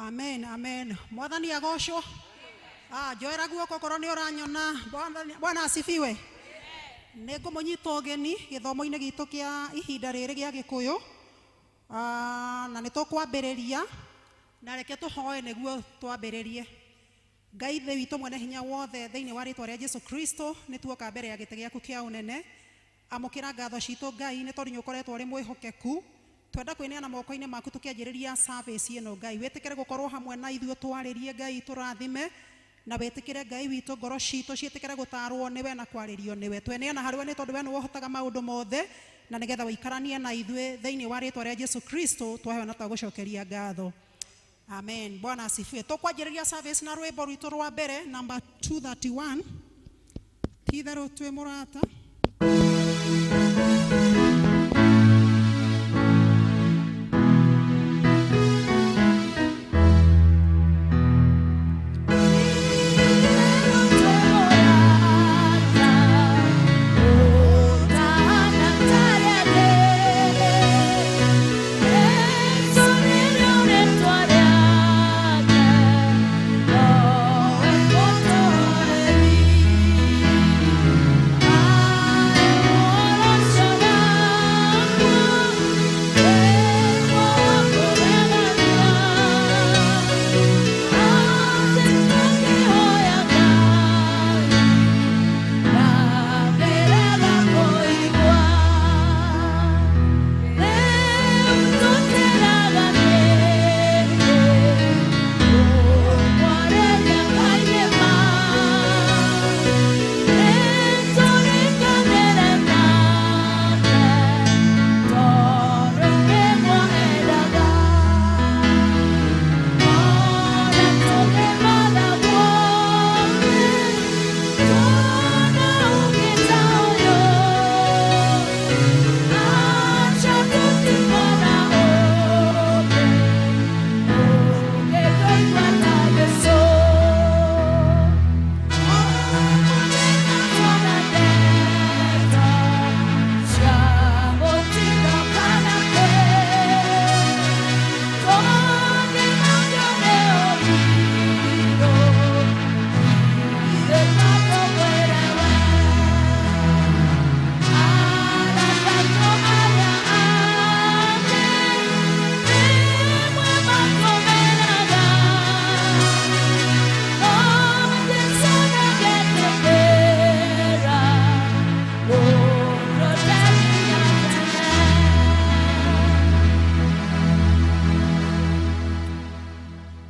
Amen, amen. Mwathani agocwo. Ah, njoera guoko korwo nĩ ũranyona. Bwana asifiwe. Nĩ ngũmũnyita ũgeni gĩthomo-inĩ gitũ kĩa ihinda rĩrĩ gĩa Gĩkũyũ. Ah, na nĩ tũkwambĩrĩria na reke tũhoe nĩguo twambĩrĩrie. Ngai Ithe witũ mwene hinya wothe thĩinĩ wa rĩtwa rĩa Jesu Kristo nĩ tuoka mbere ya gĩtĩ gĩaku kĩa ũnene. Amũkĩra ngatho citũ Ngai nĩ tondũ nĩ ũkoretwo ũrĩ mwĩhokeku. Twenda kwĩneana moko-inĩ maku tũkĩanjĩrĩria service ĩno Ngai. Wĩtĩkĩre gũkorwo hamwe na ithuĩ twarĩrie Ngai tũrathime na wĩtĩkĩre Ngai witũ ngoro citũ ciĩtĩkĩre gũtarwo nĩwe na kwarĩrio nĩwe. Tweneana harĩ we nĩ tondũ we nĩwe ũhotaga maũndũ mothe na nĩgetha ũikaranie na ithuĩ thĩinĩ wa rĩtwa rĩa Jesu Kristo twahewa na twagũcokeria ngatho. Amen. Bwana asifiwe. Tũkwanjĩrĩria service na rwĩmbo rwitũ rwa mbere number 231. Ti itherũ twĩ mũrata.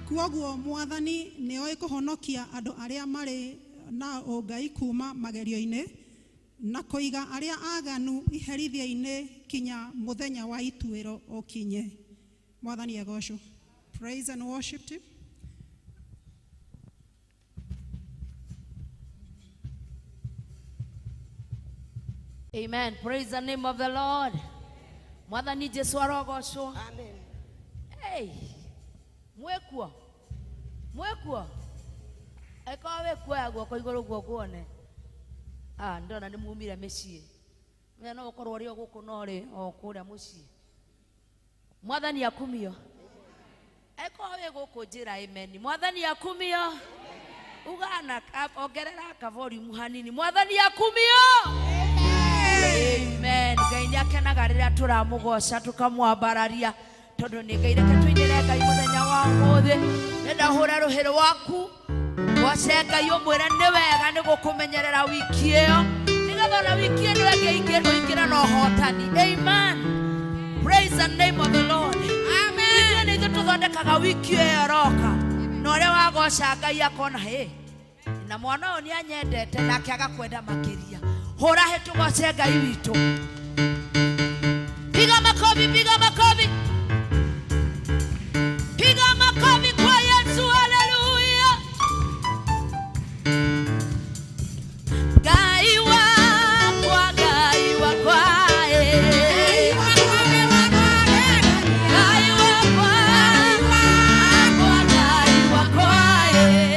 Kwoguo Mwathani nĩoĩ kũhonokia andũ arĩa marĩ na ũngai kuma magerio-inĩ na kũiga arĩa aganu iherithia-inĩ kinya mũthenya wa ituĩro ũkinye. Mwathani agocwo. Praise and worship team. Amen. Praise the name of the Lord. Mwathani Jesu arogocwo. Amen. Hey. Mwekuo. Mwekuo. Eko wekuo ya guoko igũrũ guo nguone. Ah, ndona nĩ mumire mĩciĩ. Menya no ũkorwo ũrĩ o gũkũ no ũrĩ o kũrĩa mũciĩ. Mwathani akumio. Eko wĩ gũkũ njĩra amen. Mwathani akumio. Ugana ongerera ka volume hanini. Mwathani akumio. Amen. Ngai nĩ akenaga rĩrĩa tũramũgoca tũkamwambararia tondũ nĩ Ngai. Reke tũinĩre Ngai mũthenya wa ũmũthĩ. Nenda ũhũre rũhĩ rwaku goce Ngai ũmwĩre nĩ wega nĩ gũkũmenyerera wiki ĩyo nĩgetha ona wiki ĩno ĩngĩ ũingĩre na ũhotani. Amen. Praise the name of the Lord. Amen. Ithuĩ nĩ ithuĩ tũthondekaga wiki ĩyo ĩroka na ũrĩa wagoca Ngai akona hĩ na mwana ũyũ nĩ anyendete nake agakwenda makĩria. Hũra hĩ tũgoce Ngai witũ. Piga makofi, piga makofi. Piga makofi kwa Yesu, haleluya. Ngai wakwa, Ngai wakwa, eh. Ngai wakwa, Ngai wakwa, eh. Ngai wakwa, Ngai wakwa, eh.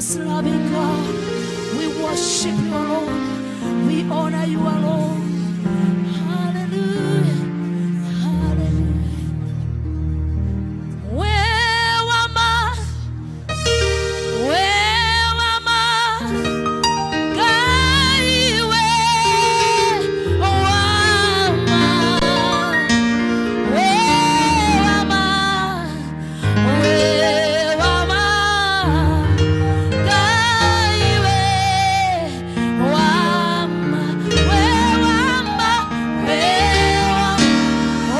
Gracious, loving God, we worship you alone. We honor you alone. Hallelujah. Hallelujah. Where am I? Where am I? Ngai we wama. Where am I? Where am I? Ngai we wama. Where am I? Where am I? Oh.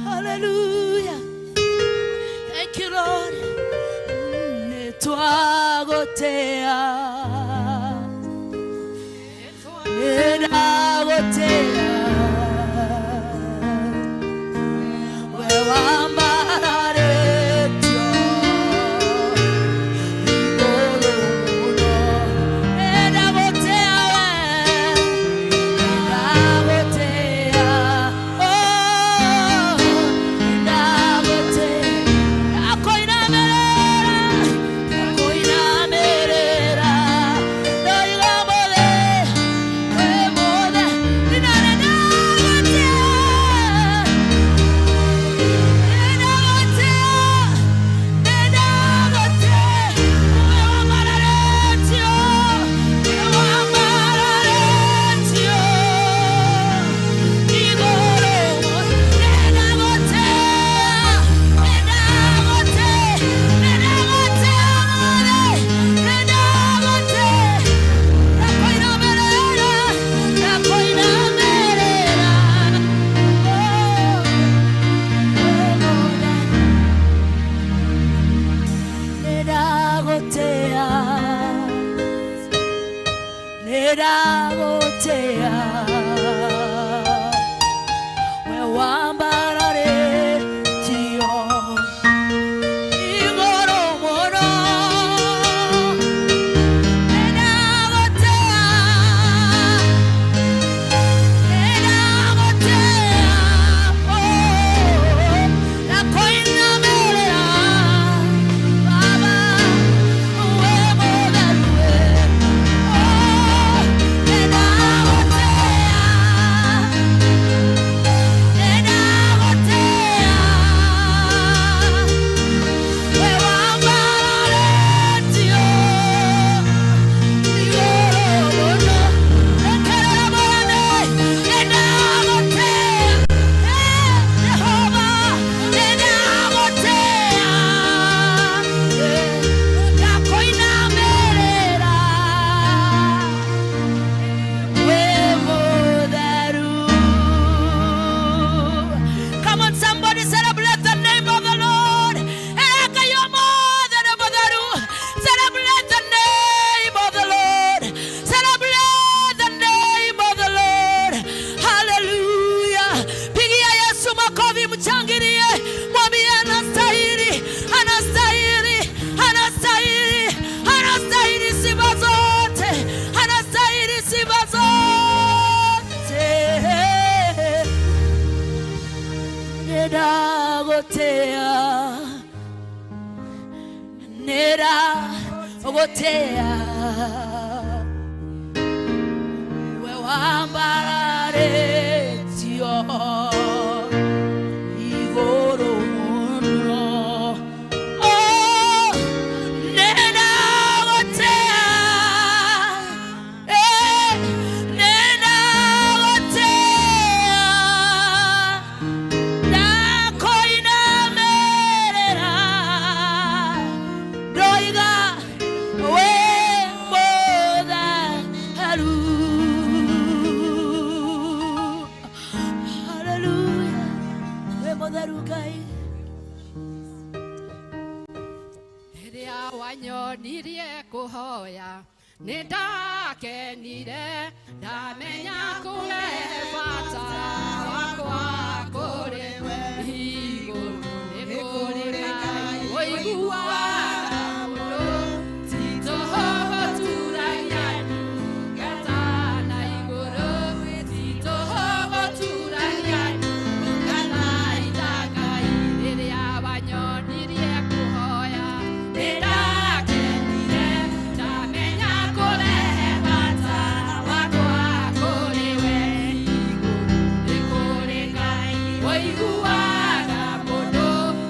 Hallelujah. Thank you, Lord. Nitwagotea. Ninagotea. We wambararetio. Iguru muno. Ninagotea we. Ninagotea. Oh, ninagotea. Akoinamerera. Akoinamerera. Nĩndagũtĩa we wambararĩtio igũrũ mũno. Nĩndagũtĩa, nĩndagũtĩa, oh, na kũinamĩrĩra Baba, we mũtheru we. Oh, nĩndagũtĩa, nĩndagũtĩa, we wambararĩtio igũrũ mũno. Rekerera Mwathani, nĩndagũtĩa, Jehova, nĩndagũtĩa, ndakũinamĩrĩra we mũtheru. Come on, somebody celebrate the name of the Lord. Eka yo mothe mũtheru. Celebrate the name of the Lord. Celebrate the name of the Lord. Hallelujah. Pigia Yesu makofi, mchangilie, mwambie anastahili, anastahili, anastahili, anastahili sifa zote, anastahili sifa zote. Nĩndagũtĩa, nĩndagũtĩa, we wambararĩtio igũrũ mũno. Oh, nĩndagũtĩa, eh, nĩndagũtĩa, ndakũinamĩrĩra, ndoiga wĩ mũtheru. Hallelujah. Wĩ mũtheru Ngai. Rĩrĩa wanyonirie kũhoya nĩ ndakenire, ndamenya kũrehe bata wakwa kũrĩ we. Igũrũ nĩ kũrĩ Ngai ũiguaga mũndũ, ti tũhũ gũturagia ndungata na igũrũ, ti tũhũ gũturagia ndungata ita Ngai. Rĩrĩa wanyonirie kũhoya nĩ ndakenire, ndamenya kũrehe bata wakwa kũrĩ we. Igũrũ nĩ kũrĩ Ngai ũiguaga mũndũ,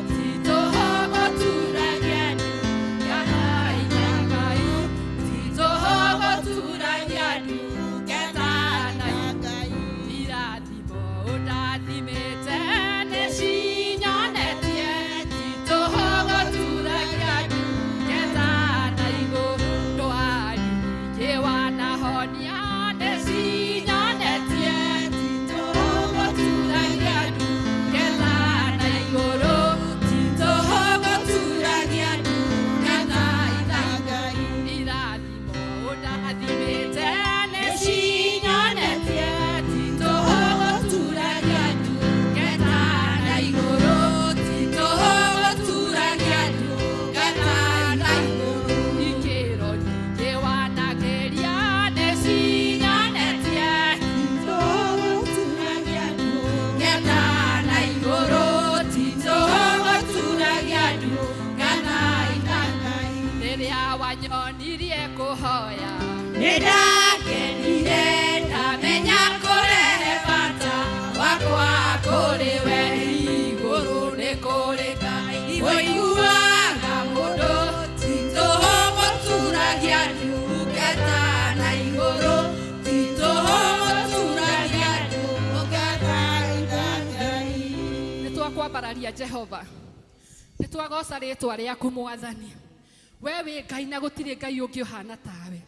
ti tũhũ gũturagia ndungata ita Ngai, ti tũhũ gũturagia ndungata na Ngai. Irathimo ũndathimĩte nĩcinyonetie, ti tũhũ gũturagia ndungata na igũrũ. Ndwari nyingĩ wanahonia nĩcinyonetie, ti tũhũ gũturagia ndungata na igũrũ, ti tũhũ gũturagia ndungata ita Ngai. Irathimo ũndathimĩte nĩcinyonetie, ti tũhũ gũturagia ndungata na igũrũ, ti tũhũ gũturagia ndungata na igũrũ. Ikĩro nyingĩ wanageria nĩcinyonetie, ti tũhũ gũturagia ndungata na igũrũ, ti tũhũ gũturagia ndungata ita Ngai. Rĩrĩa wanyonirie kũhoya nĩndakenire, ndamenya kũrehe bata wakwa kũrĩ we. Igũrũ nĩ kũrĩ Ngai ũiguaga mũndũ, ti tũhũ gũturagia ndungata na igũrũ, ti tũhũ gũturagia ndungata ita Ngai. Nĩ twakwambararia Jehova, nĩ twagoca rĩtwa rĩaku Mwathani. We wĩ Ngai na gũtirĩ Ngai ũngĩ ũhana tawe.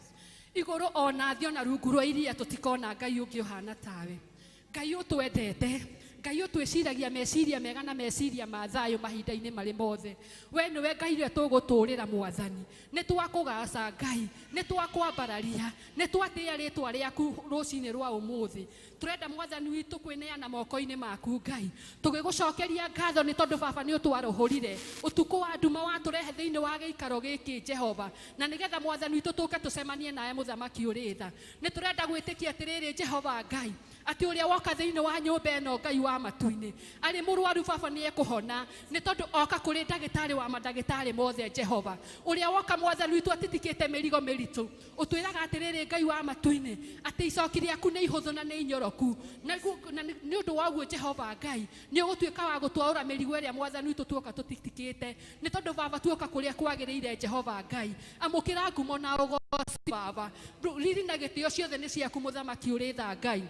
Igũrũ ona thĩ ona rungu rwa iria tũtikona Ngai ũngĩ ũhana tawe. Ngai ũtwendete, Ngai ũtwĩciragia meciria mega na meciria ma thayũ mahinda-inĩ marĩ mothe. We nĩwe Ngai ũrĩa tũgũtũũrĩra Mwathani. Nĩ twakũgaca Ngai, nĩ twakwambararia, nĩ twatĩĩa rĩtwa rĩaku rũcinĩ rwa ũmũthĩ. Tũrenda Mwathani witũ kwĩneana moko-inĩ maku Ngai, tũgĩgũcokeria ngatho nĩ tondũ Baba nĩ ũtwarũhũrire ũtukũ wa nduma watũrehe thĩinĩ wa gĩikaro gĩkĩ Jehova, na nĩgetha Mwathani witũ tũke tũcemanie nawe Mũthamaki ũrĩ tha. Nĩ tũrenda gwĩtĩkia atĩrĩrĩ Jehova Ngai, atĩ ũrĩa woka thĩinĩ wa nyũmba ĩno Ngai wa matu-inĩ arĩ mũrwaru Baba nĩ ekũhona, nĩ tondũ oka kũrĩ ndagĩtarĩ wa mandagĩtarĩ mothe Jehova. Ũrĩa woka Mwathani witũ atitikĩte mĩrigo mĩritũ, ũtwĩraga atĩrĩrĩ Ngai wa matu-inĩ atĩ icoki rĩaku nĩ ihũthũ na nĩ inyoroku, na nĩ ũndũ wa ũguo Jehova Ngai nĩ ũgũtuĩka wa gũtwaũra mĩrigo ĩrĩa Mwathani witũ tuoka tũtitikĩte, nĩ tondũ Baba tuoka kũrĩa kwagĩrĩire Jehova Ngai. Amũkĩra ngumo na ũgoci Baba, riri na gĩtĩo ciothe nĩ ciaku Mũthamaki ũrĩ tha Ngai.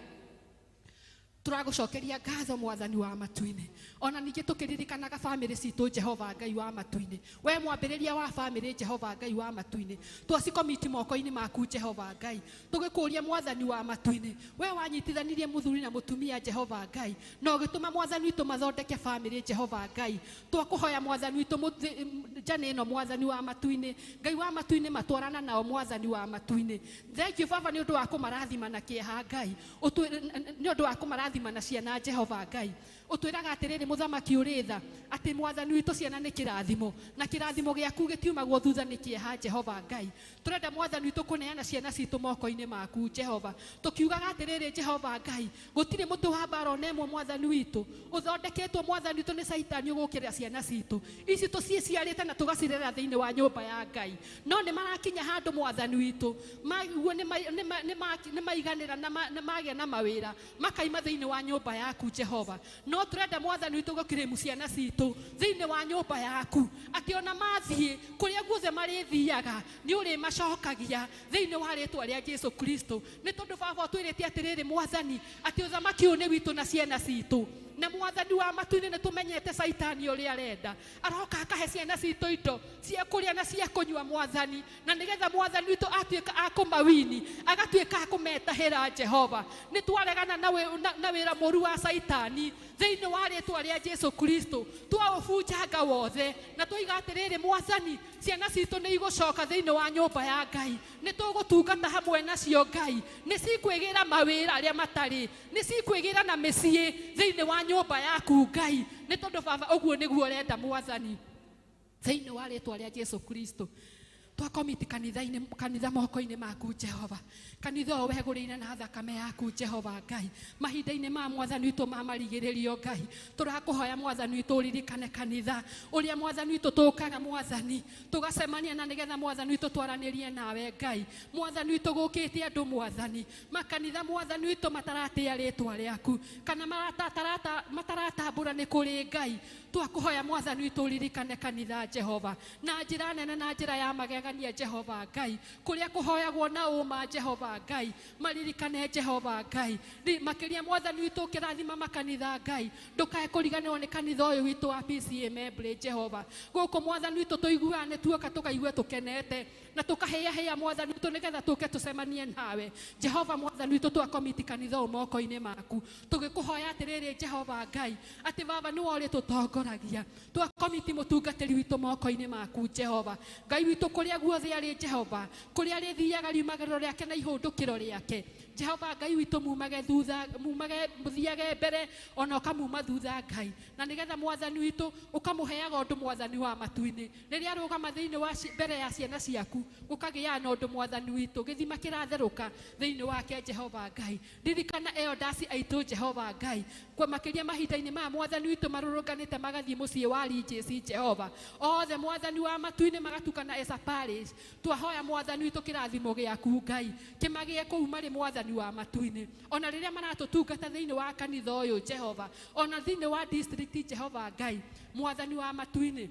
Tũragũcokeria ngatho Mwathani wa matu-inĩ. Ona ningĩ tũkĩririkanaga bamĩrĩ citũ Jehova Ngai wa matu-inĩ, we mwambĩrĩria wa bamĩrĩ Jehova Ngai wa matu-inĩ, twacikomiti moko-inĩ maku Jehova Ngai, tũgĩkũria Mwathani wa matu-inĩ, we wanyitithanirie mũthuri na mũtumia Jehova Ngai, na ũgĩtũma Mwathani witũ mathondeke bamĩrĩ Jehova Ngai. Twakũhoya Mwathani witũ njane ĩno Mwathani wa matu-inĩ, Ngai wa matu-inĩ matwarana nao Mwathani wa matu-inĩ. Thank you Baba nĩ ũndũ wa kũmarathima na kĩeha Ngai, nĩ ũndũ wa kũmarathima na ciana Jehova Ngai. Ũtwĩraga atĩrĩrĩ Mũthamaki ũrĩ tha, atĩ Mwathani witũ ciana nĩ kĩrathimo, na kĩrathimo gĩaku gĩtiumagwo thutha nĩ kĩeha Jehova Ngai. Tũrenda Mwathani witũ kũneana ciana citũ moko-inĩ maku Jehova, tũkiugaga atĩrĩrĩ Jehova Ngai, gũtirĩ mũtĩ wa mbara ona ĩmwe Mwathani witũ ũthondeketwo Mwathani witũ nĩ Caitani ũgũkĩrĩra ciana citũ ici tũciciarĩte na tũgacirera thĩinĩ wa nyũmba ya Ngai, no nĩ marakinya handũ Mwathani witũ maguo nĩ maiganĩra na magĩa na mawĩra makaima thĩinĩ wa nyũmba yaku Jehova. No tũrenda Mwathani witũ gũkirĩmu ciana citũ thĩinĩ wa nyũmba yaku, atĩ ona mathiĩ kũrĩa guothe marĩthiaga nĩ ũrĩmacokagia thĩinĩ wa rĩtwa rĩa Jesu Kristo, nĩ tondũ Baba ũtwĩrĩte atĩrĩrĩ Mwathani atĩ ũthamaki ũyũ nĩ witũ na ciana citũ, na Mwathani wa matu-inĩ nĩ tũmenyete Caitani ũrĩa arenda, aroka akahe ciana citũ indo cia kũrĩa na cia kũnyua Mwathani, na nĩgetha Mwathani witũ atuĩka akũmawini agatuĩka akũmetahĩra Jehova. Nĩ twaregana na wĩra mũru wa Caitani thĩinĩ wa rĩtwa rĩa Jesu Kristo, twaũbunjanga wothe na twoiga atĩrĩrĩ Mwathani, ciana citũ nĩ igũcoka thĩinĩ wa nyũmba ya Ngai, nĩ tũgũtungata hamwe nacio Ngai, nĩ cikwĩgĩra mawĩra arĩa matarĩ, nĩ cikwĩgĩra na mĩciĩ thĩinĩ wa nyũmba yaku Ngai, nĩ tondũ Baba ũguo nĩguo ũrenda Mwathani thĩinĩ wa rĩtwa rĩa Jesu Kristo. Twakomiti kanitha-inĩ, kanitha moko-inĩ maku Jehova, kanitha ũyũ wegũrĩire na thakame yaku Jehova Ngai, mahinda-inĩ ma Mwathani witũ ma marigĩrĩrio Ngai, tũrakũhoya Mwathani witũ ũririkane kanitha ũrĩa Mwathani witũ tũkaga Mwathani tũgacemania na nĩgetha Mwathani witũ twaranĩrie nawe Ngai. Mwathani witũ gũkĩte andũ Mwathani makanitha Mwathani witũ mataratĩa rĩtwa rĩaku kana mataratambũra nĩ kũrĩ Ngai, twakũhoya Mwathani witũ ũririkane kanitha Jehova na njĩra nene na njĩra ya magegania Jehova Ngai, kũrĩa kũhoyagwo na ũma Jehova Ngai, maririkane Jehova Ngai makĩria Mwathani witũ ũkĩrathima makanitha Ngai, ndũkae kũriganĩrwo nĩ kanitha ũyũ witũ wa PCEA Membley Jehova. Gũkũ Mwathani witũ tũiguaga nĩ tuoka tũkaigua tũkenete na tũkahĩahĩa Mwathani witũ nĩgetha tũke tũcemanie nawe Jehova. Mwathani witũ twakomiti kanitha ũyũ moko-inĩ maku, tũgĩkũhoya atĩrĩrĩ Jehova Ngai atĩ Baba nĩwe ũrĩtũtongoragia, twakomiti mũtungatĩri witũ moko-inĩ maku Jehova Ngai witũ, kũrĩa guothe arĩ Jehova, kũrĩa arĩthiaga riumagĩrĩro rĩake na ihũndũkĩro rĩake Jehova Ngai witũ, mumage thutha, mumage mũthiage mbere ona ũkamuma thutha Ngai, na nĩgetha Mwathani witũ ũkamũheaga ũndũ Mwathani wa matu-inĩ rĩrĩa arũgama thĩinĩ wa mbere ya ciana ciaku gũkagĩa na ũndũ Mwathani witũ gĩthima kĩratherũka thĩinĩ wake Jehova Ngai. Ririkana elders aitũ Jehova Ngai, kwa makĩria mahinda-inĩ maya Mwathani witũ marũrũnganĩte magathiĩ mũciĩ wa Regis Jehova, othe Mwathani wa matu-inĩ magatukana as a parish, twahoya Mwathani witũ kĩrathimo gĩaku Ngai kĩmagĩe kũu marĩ Mwathani wa matu-inĩ, ona rĩrĩa maratũtungata thĩinĩ wa kanitha ũyũ Jehova, ona thĩinĩ wa district Jehova Ngai Mwathani wa matu-inĩ.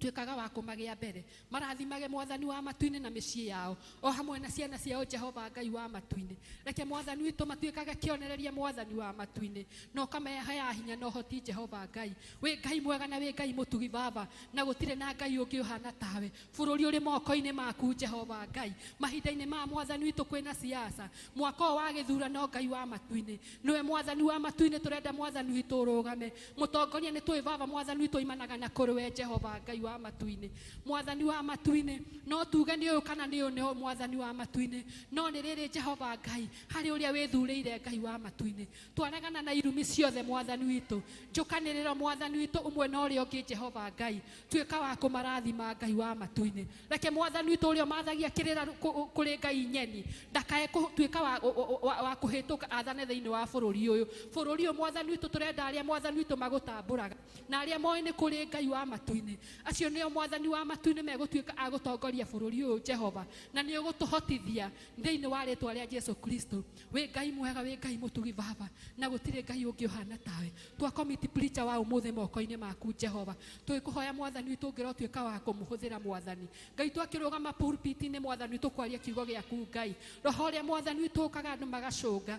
Tuĩkaga wa kũmagĩa mbere, marathimage Mwathani wa matu-inĩ na mĩciĩ yao o hamwe na ciana ciao. Jehova Ngai wa matu-inĩ, reke Mwathani witũ matuĩkage kĩonereria, Mwathani wa matu-inĩ, na ũkameheaga hinya na ũhoti. Jehova Ngai, wĩ Ngai mwega na wĩ Ngai mũtugi, Baba, na gũtirĩ na Ngai ũngĩ ũhana tawe. Bũrũri ũrĩ moko-inĩ maku, Jehova Ngai. Mahinda-inĩ ma Mwathani witũ kwĩna siasa, mwaka ũyũ wa gĩthurano, Ngai wa matu-inĩ, nĩwe Mwathani wa matu-inĩ tũrenda Mwathani witũ ũrũgame mũtongoria. Nĩ tũĩ, Baba, Mwathani witũ imanaga na kũrĩ we, Jehova Ngai wa matu-inĩ. Mwathani wa matu-inĩ, no tuge nĩ ũyũ kana nĩ ũyũ nĩ Mwathani wa matu-inĩ, no nĩ rĩrĩ, Jehova Ngai, harĩ ũrĩa wĩthurĩire. Ngai wa matu-inĩ, twaregana na irumi ciothe, Mwathani witũ, njũkanĩrĩro, Mwathani witũ, ũmwe na ũrĩa ũngĩ. Jehova Ngai, tuĩka wa kũmarathima. Ngai wa matu-inĩ, reke Mwathani witũ ũrĩa ũmathagia kĩrĩra kũrĩ ngai nyeni ndakae tuĩka wa kũhĩtũka athane thĩinĩ wa bũrũri ũyũ. Bũrũri ũyũ, Mwathani witũ, tũrenda arĩa, Mwathani witũ, magũtambũraga na arĩa moĩ nĩ kũrĩ Ngai wa matu-inĩ. Acio nĩo, Mwathani wa matu-inĩ, megũtuĩka a gũtongoria bũrũri ũyũ, Jehova, na nĩ ũgũtũhotithia thĩinĩ wa rĩtwa rĩa Jesu Kristo. Wĩ Ngai mwega, wĩ Ngai mũtugi, Baba, na gũtirĩ Ngai ũngĩ ũhana tawe. Twa commit preacher wa ũmũthĩ moko-inĩ maku, Jehova. Tũgĩkũhoya, Mwathani witũ, ũngĩrotuĩka wa kũmũhũthĩra, Mwathani Ngai, twakĩrũgama pulpit-inĩ, Mwathani witũ, kwaria kiugo gĩaku. Ngai, roho ũrĩa, Mwathani witũ, ũkaga andũ magacũnga,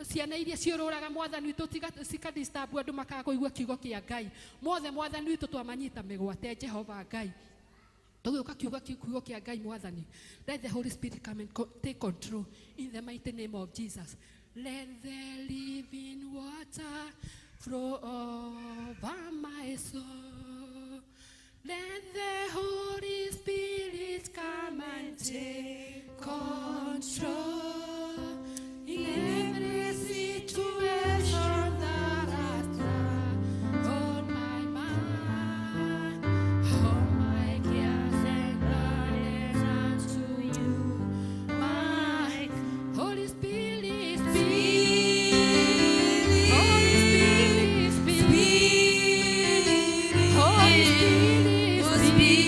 ciana iria ciũrũraga, Mwathani witũ, cikadisturb andũ makaga kũigua kiugo kĩa Ngai mothe, Mwathani witũ, twamanyita mĩgwate. Jehova Ngai, tũgĩũka kiugo kĩa Ngai, Mwathani, let the Holy Spirit come and take control in the mighty name of Jesus. Let the living water flow over my soul. Let the Holy Spirit come and take control in every situation that has on my mind. All my cares and burdens unto you, my Holy Spirit, speak. Holy Spirit, speak. Holy Spirit, speak.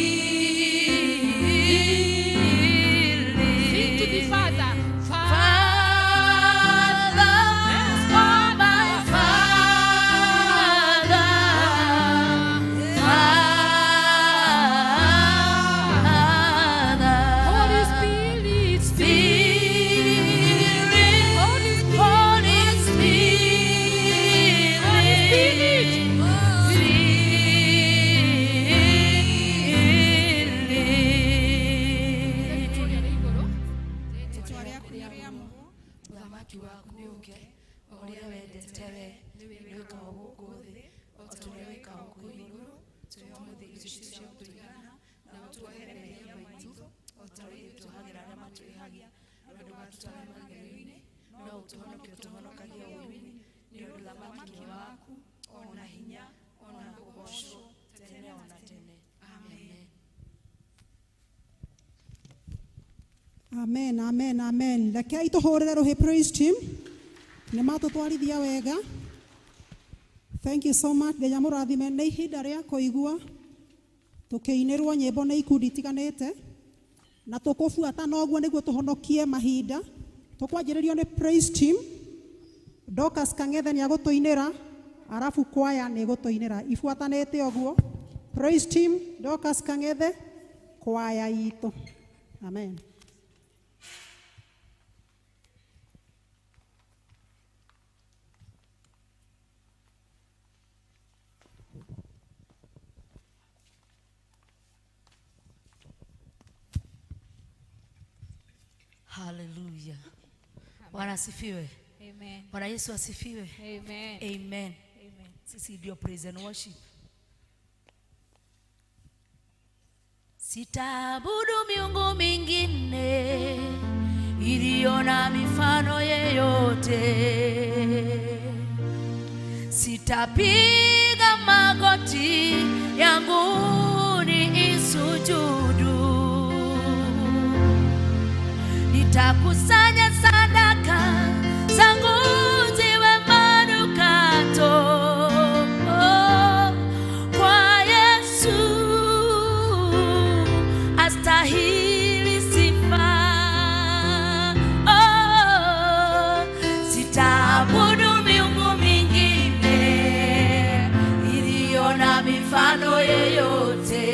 Sing to the Father. Father, yes, Father, Father, Father. Holy Spirit, Spirit, Holy Spirit, Holy Spirit, Rĩtwa rĩa igũrũ, Rĩtwa rĩaku nĩ rĩamũrwo. Ũthamaki waku nĩ ũke, o ũrĩa wendete we nĩ wĩkagwo gũkũ thĩ o ta ũrĩa wĩkagwo kũu igũrũ. Tũhe ũmũthĩ irio citũ cia gũtũigana, na ũtuohere mehia maitũ o ta ũrĩa ithuĩ tuohagĩra arĩa matwĩhagia, na ndũgatũtware magerio-inĩ, no ũtũhonokie ũtũhonokagie ũũru-inĩ, nĩ ũndũ ũthamaki nĩ waku, o na hinya, o na kũgoocwo tene o na tene. Amen. Amen, amen, amen. Rekei tũhũrĩre rũhĩ praise team, nĩ matũtwarithia wega. Thank you so much. Nginya mũrathime. Nĩ ihinda rĩa kũigua tũkĩinĩrwo nyĩmbo nĩ ikundi itiganĩte, na tũkũbuata noguo nĩguo tũhonokie mahinda. Tũkwanjĩrĩrio nĩ praise team. Dorcas Kang'ethe nĩ agũtũinĩra, arabu kwaya nĩ ĩgũtũinĩra ibuatanĩte ũguo. Praise team, Dorcas Kang'ethe, kwaya itũ. Amen. Haleluya. Bwana asifiwe. Amen. Bwana Yesu asifiwe. Amen. Amen. Amen. Sisi ndio praise and worship. Sitaabudu miungu mingine iliyo na mifano yeyote. Sitapiga magoti yangu ni isujudu. Nitakusanya sadaka zangu ziwe manukato kwa Yesu astahili sifa. Oh, sitaabudu miungu mingine iliyo na mifano yeyote.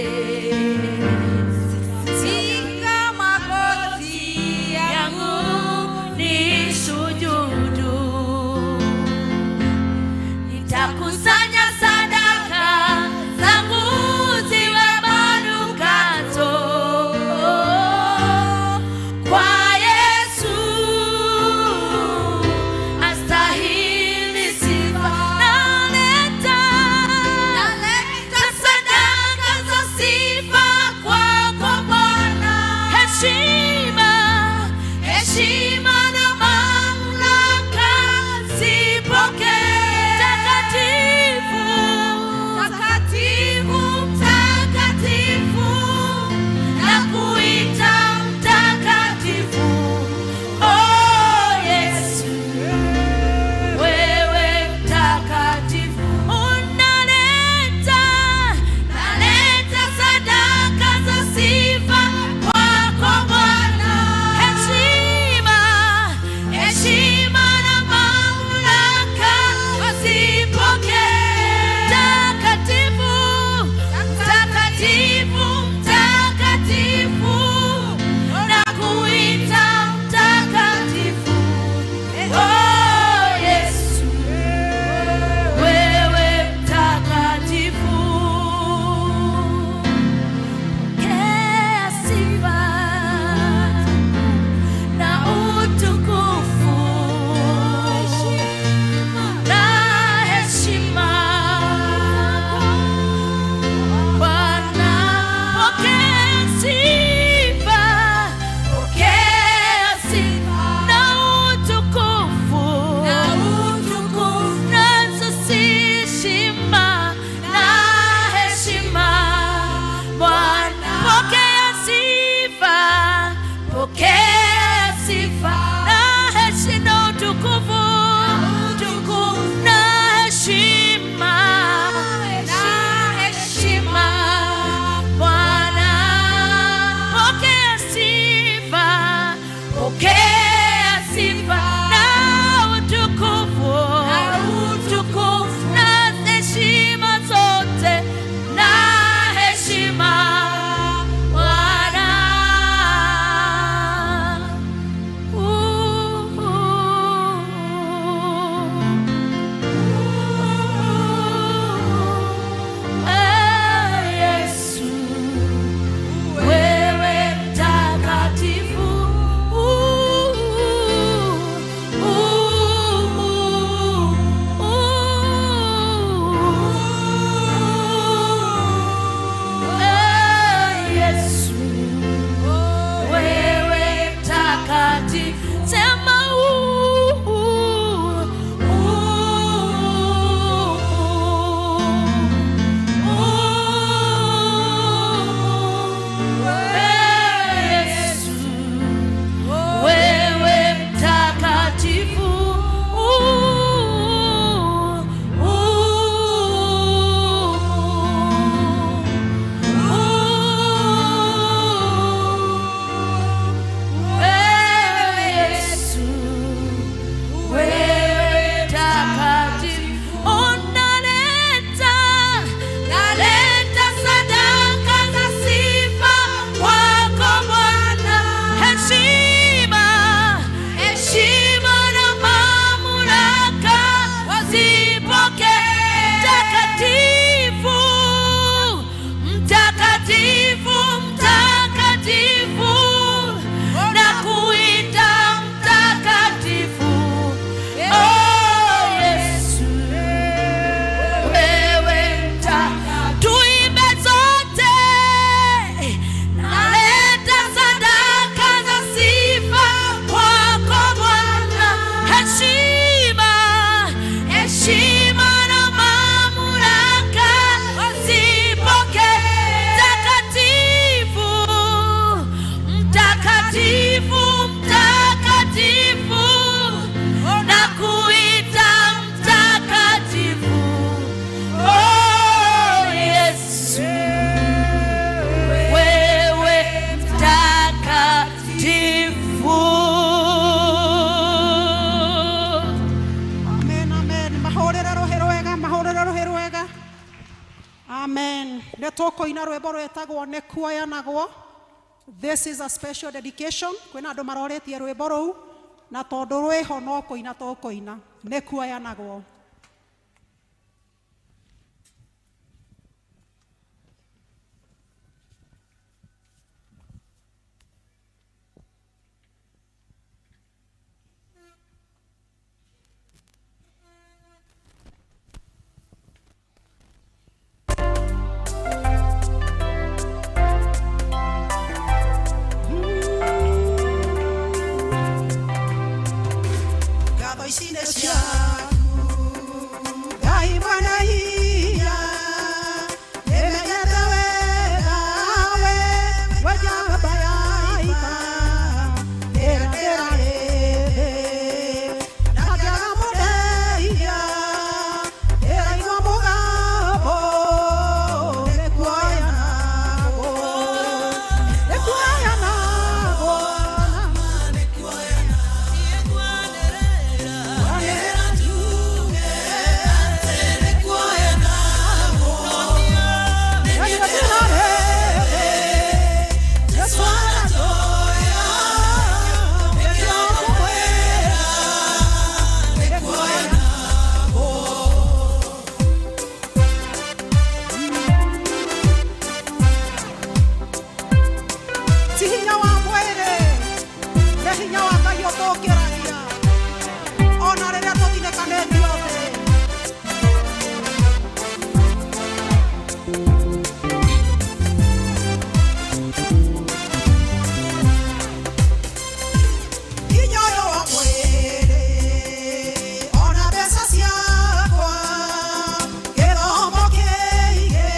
Tũkũina rwĩmbo rwĩtagwo nĩ kuoyanagwo. This is a special dedication. Kwĩna andũ marorĩtie rwĩmbo rũu na tondũ rwĩho no kũina tũkũina. Nĩ kuoyanagwo. Ngatho ici nĩ ciaku Ngai mwene hinya, nĩmenyete wega we, we njamba ya ita, ĩrĩa ndĩrarĩ thĩ na ngĩaga mũndeithia, ndĩraigua mũgambo nĩ kuoyanagwo, nĩ kuoyanagwo. Ti hinya wa mwĩrĩ, nĩ hinya wa Ngai ũtũkĩragia ona rĩrĩa tũthinĩkanĩtio thĩ. Hinya ũyũ wa mwĩrĩ, ona mbeca ciakwa, gĩthomo kĩingĩ,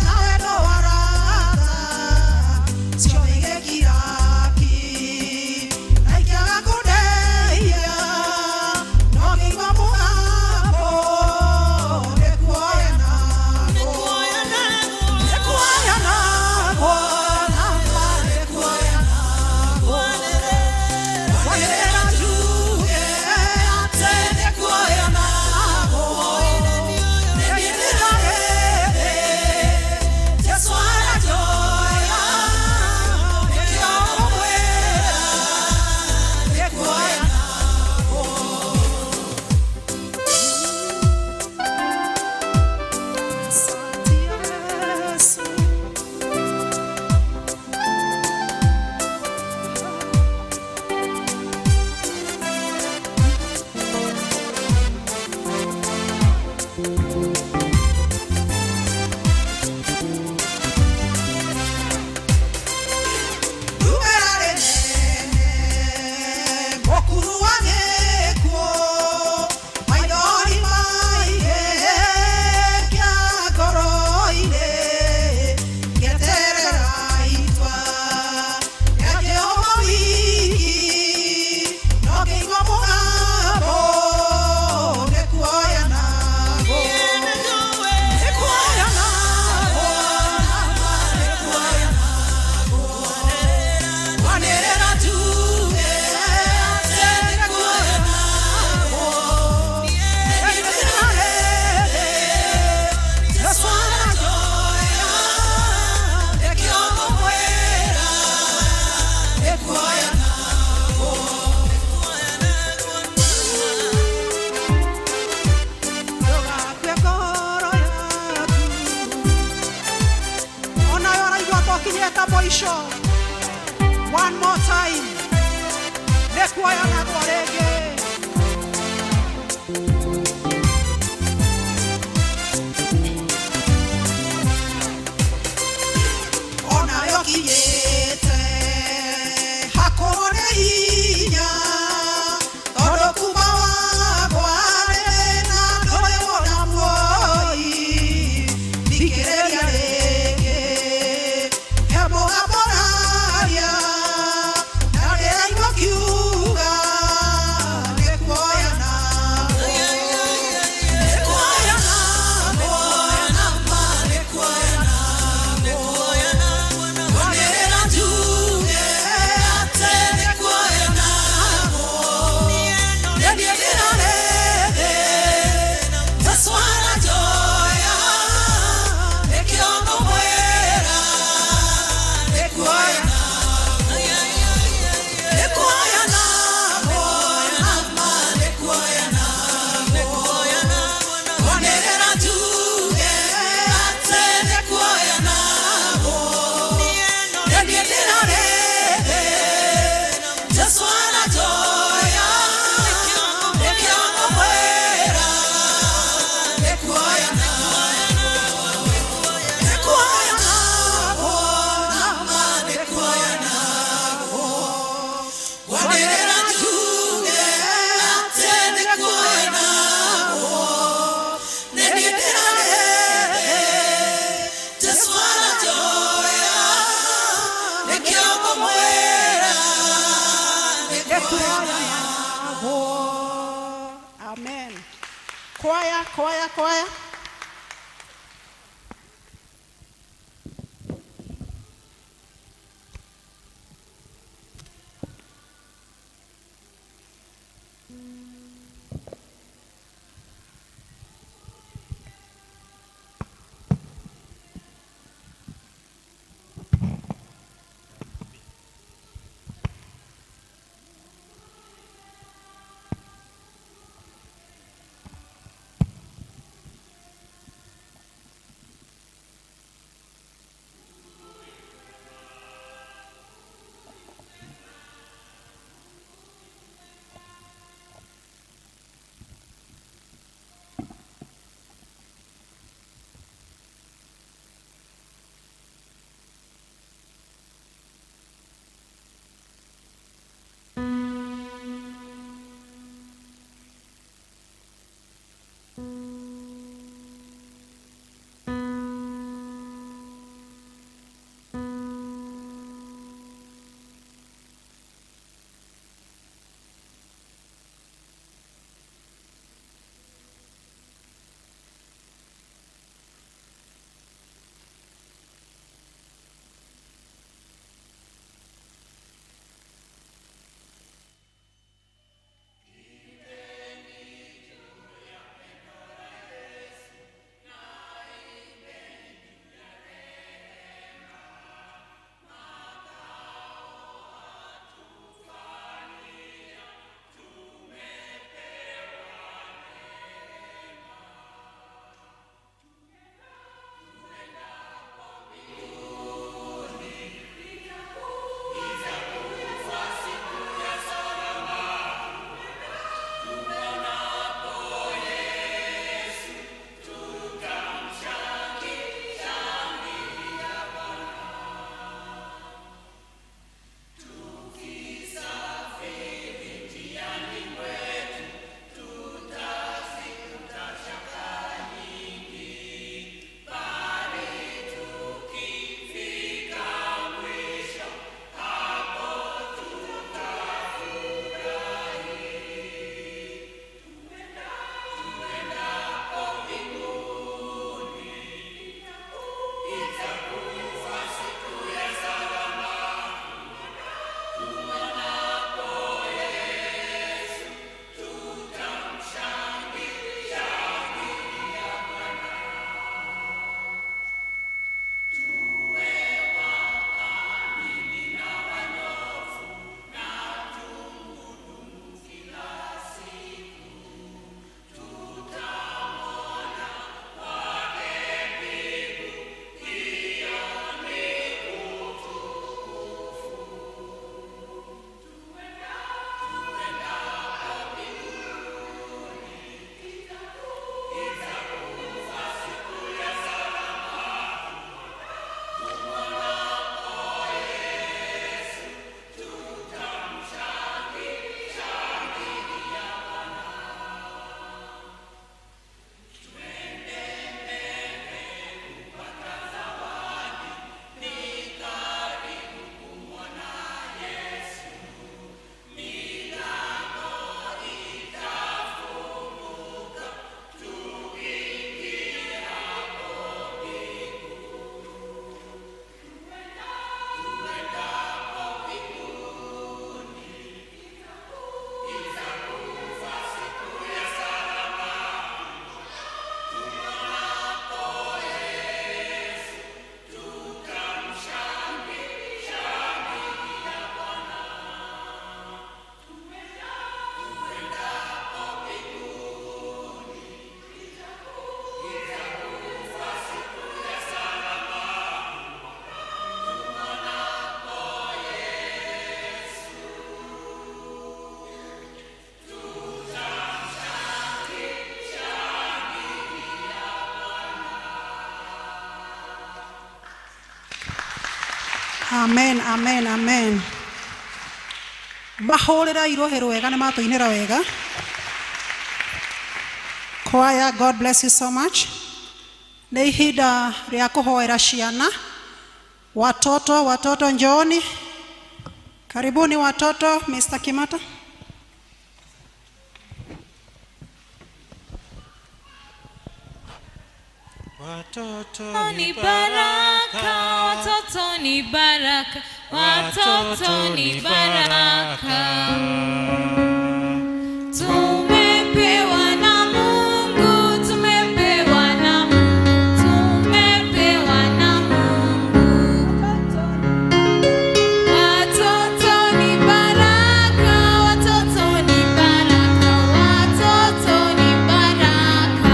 na wendo wa arata, ciothe igĩkira ki, na ikĩaga kũndeithia, no ngĩigua mũgambo nĩ kuoyanagwo, nĩ kuoyanagwo, na ma nĩ kuoyanagwo. Wanĩrĩra njuge atĩ nĩ kuoyanagwo. Nĩ ndĩrarĩ, Jesũ aranjoya, nĩkĩo ngũmwĩra nĩ kuoyanagwo. Asante Yesu. Rumera rĩnene, mũkuru wa gĩkuũ, maithori maingĩ kĩa ngoro-inĩ, ngĩeterera itua rĩa Jehova wiki, no ngĩigua mũgambo nĩ kuoyanagwo, nĩ kuoyanagwo, nĩ kuoyanagwo. Wanĩrĩra njuge atĩ nĩ kuoyanagwo. Nĩ ndĩrarĩ, Jesũ aranjoya, nĩkĩo ngũmwĩra nĩ kuoyanagwo. Ndũgakue ngoro yaku, onawe ũraigua twakinyĩte mũico. One more time, nĩ kuoyanagwo rĩngĩ. Onayo kinyĩte hakorwo nĩ hinya, tondũ kuma wagwa na ndũrĩ wona muoyi, thikĩrĩria rĩngĩ he mũgambo ũraria, na ndĩraigua kiuga. Kwaya, kwaya, kwaya. Amen, amen, amen. Mahũrĩra irohe wega nĩ matũinĩra wega. Choir, God bless you so much. Nĩ ihinda rĩa kũhoera ciana. Watoto, watoto njooni. Karibuni watoto, Mr. Kimata. Watoto Ni baraka, watoto ni baraka, watoto ni baraka. Tumepewa na Mungu, tumepewa na Mungu, tumepewa na Mungu. Watoto ni baraka, watoto ni baraka, watoto ni baraka.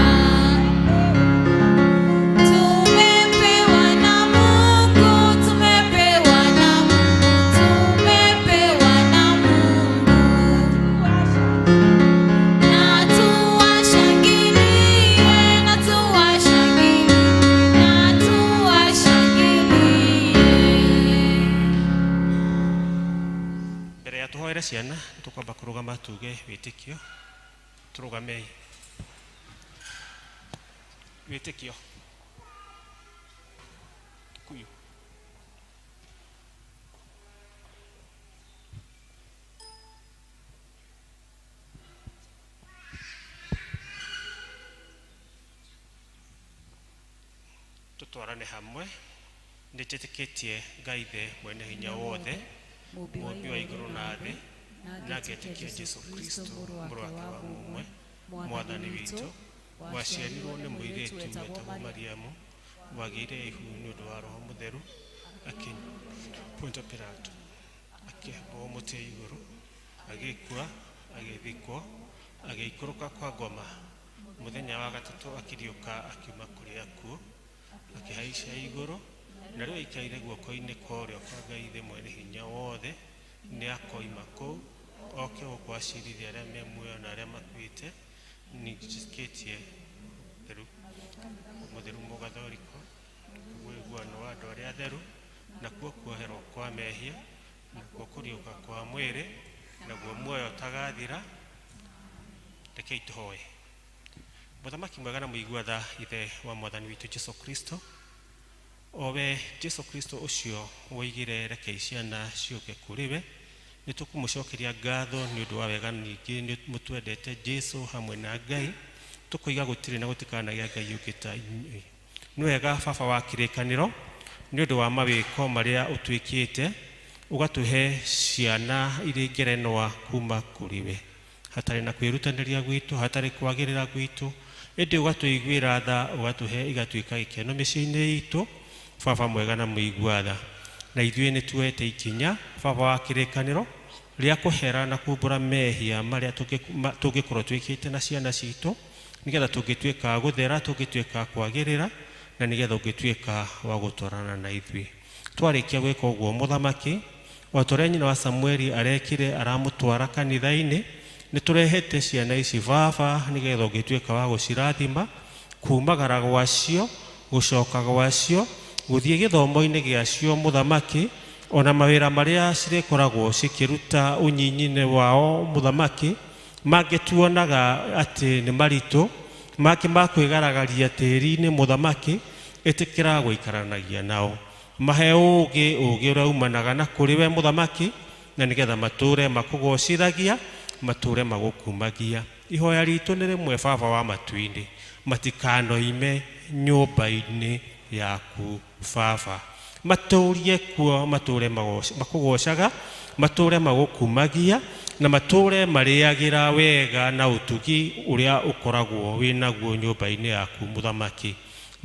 Tumepewa na Mungu, tumepewa na Mungu, tumepewa na Mungu. Na tuwashangilie, na tuwashangilie, na tuwashangilie. Mbere ya tuhoere ciana nĩtũkwamba kũrũgama tuge wĩtĩkio. Tũrũgamei. Wĩtĩkio. Kikuyu. Tũtwarane hamwe. Nĩnjĩtĩkĩtie Ngai Ithe mwene hinya wothe, mũmbi wa igũrũ na thĩ, na ngetĩkia Jesũ Kristo mũrũ wake wa mũmwe, mwathani witũ, waciarirwo nĩ mũirĩtu wetagwo Mariamu, wagĩire ihu nĩ ũndũ wa Roho Mũtheru, Ponto Pilato, akĩambwo mũtĩ igũrũ, agĩkua, agĩthikwo, agĩikũrũka kwa ngoma. Mũthenya wa gatatũ akĩriũka akiuma kũrĩ akuũ, akĩhaica igũrũ, na rĩu aikaire guoko-inĩ kwa ũrĩo kwa Ngai Ithe mwene hinya wothe. Nĩ akoima kũu oke gũkũ acirithie arĩa me muoyo na arĩa makuĩte. Nĩnjĩtĩkĩtie ũtheru mũtheru mũgathoriko, ũiguano wa andũ arĩa atheru, nakuo kuoherwo kwa mehia, nakuo kũriũka kwa mwĩrĩ, naguo muoyo ũtagathira. Rekei tũhoe. Mũthamaki mwega na mũigua tha, Ithe wa mwathani witũ Jesũ Kristo, o we Jesũ Kristo ũcio woigire rekei ciana ciũke kũrĩ we, nĩ tũkũmũcokeria ngatho nĩ ũndũ wa wega ningĩ nĩ mũtwendete Jesũ hamwe na Ngai. Tũkoiga gũtirĩ na gũtikanagĩa Ngai ũngĩ ta inyuĩ. Nĩ wega baba wa kĩrĩkanĩro, nĩ ũndũ wa mawĩko marĩa ũtwĩkĩte, ũgatũhe ciana irĩ ngerenwa kuma kũrĩ we, hatarĩ na kwĩrutanĩria gwitũ, hatarĩ kwagĩrĩra gwitũ, ĩndĩ ũgatũiguĩra tha, ũgatũhe igatuĩka gĩkeno mĩciĩ-inĩ itũ. Baba mwega na mũigua tha, na ithuĩ nĩ tuoete ikinya baba wa kĩrĩkanĩro rĩa kũhera na kumbũra mehia marĩa tũngĩkorwo twĩkĩte na ciana citũ, nĩgetha tũngĩtuĩka a gũthera, tũngĩtuĩka a kwagĩrĩra, na nĩgetha ũngĩtuĩka wa gũtwarana na ithuĩ. Twarĩkia gwĩka ũguo mũthamaki, o ta ũrĩa nyina wa Samueli arekire aramũtwara kanitha-inĩ, nĩ tũrehete ciana ici baba, nĩgetha ũngĩtuĩka wa gũcirathima kumagara gwacio, gũcoka gwacio, gũthiĩ gĩthomo-inĩ gĩacio mũthamaki, ona mawĩra marĩa cirĩkoragwo cikĩruta ũnyinyi-inĩ wao mũthamaki, mangĩ tuonaga atĩ nĩ maritũ, mangĩ ma kwĩgaragaria tĩri-inĩ mũthamaki, ĩtĩkĩra gũikaranagia nao. Mahe ũũgĩ, ũũgĩ ũrĩa umanaga na kũrĩ we mũthamaki, na nĩgetha matũre makũgocithagia, matũre magũkumagia. Ihoya ritũ nĩ rĩmwe baba wa matu-inĩ, matikanoime nyũmba-inĩ yaku baba, matũrie kuo, matũre makũgocaga, matũre magũkumagia, na matũre marĩagĩra wega na ũtugi ũrĩa ũkoragwo wĩ naguo nyũmba-inĩ yaku mũthamaki.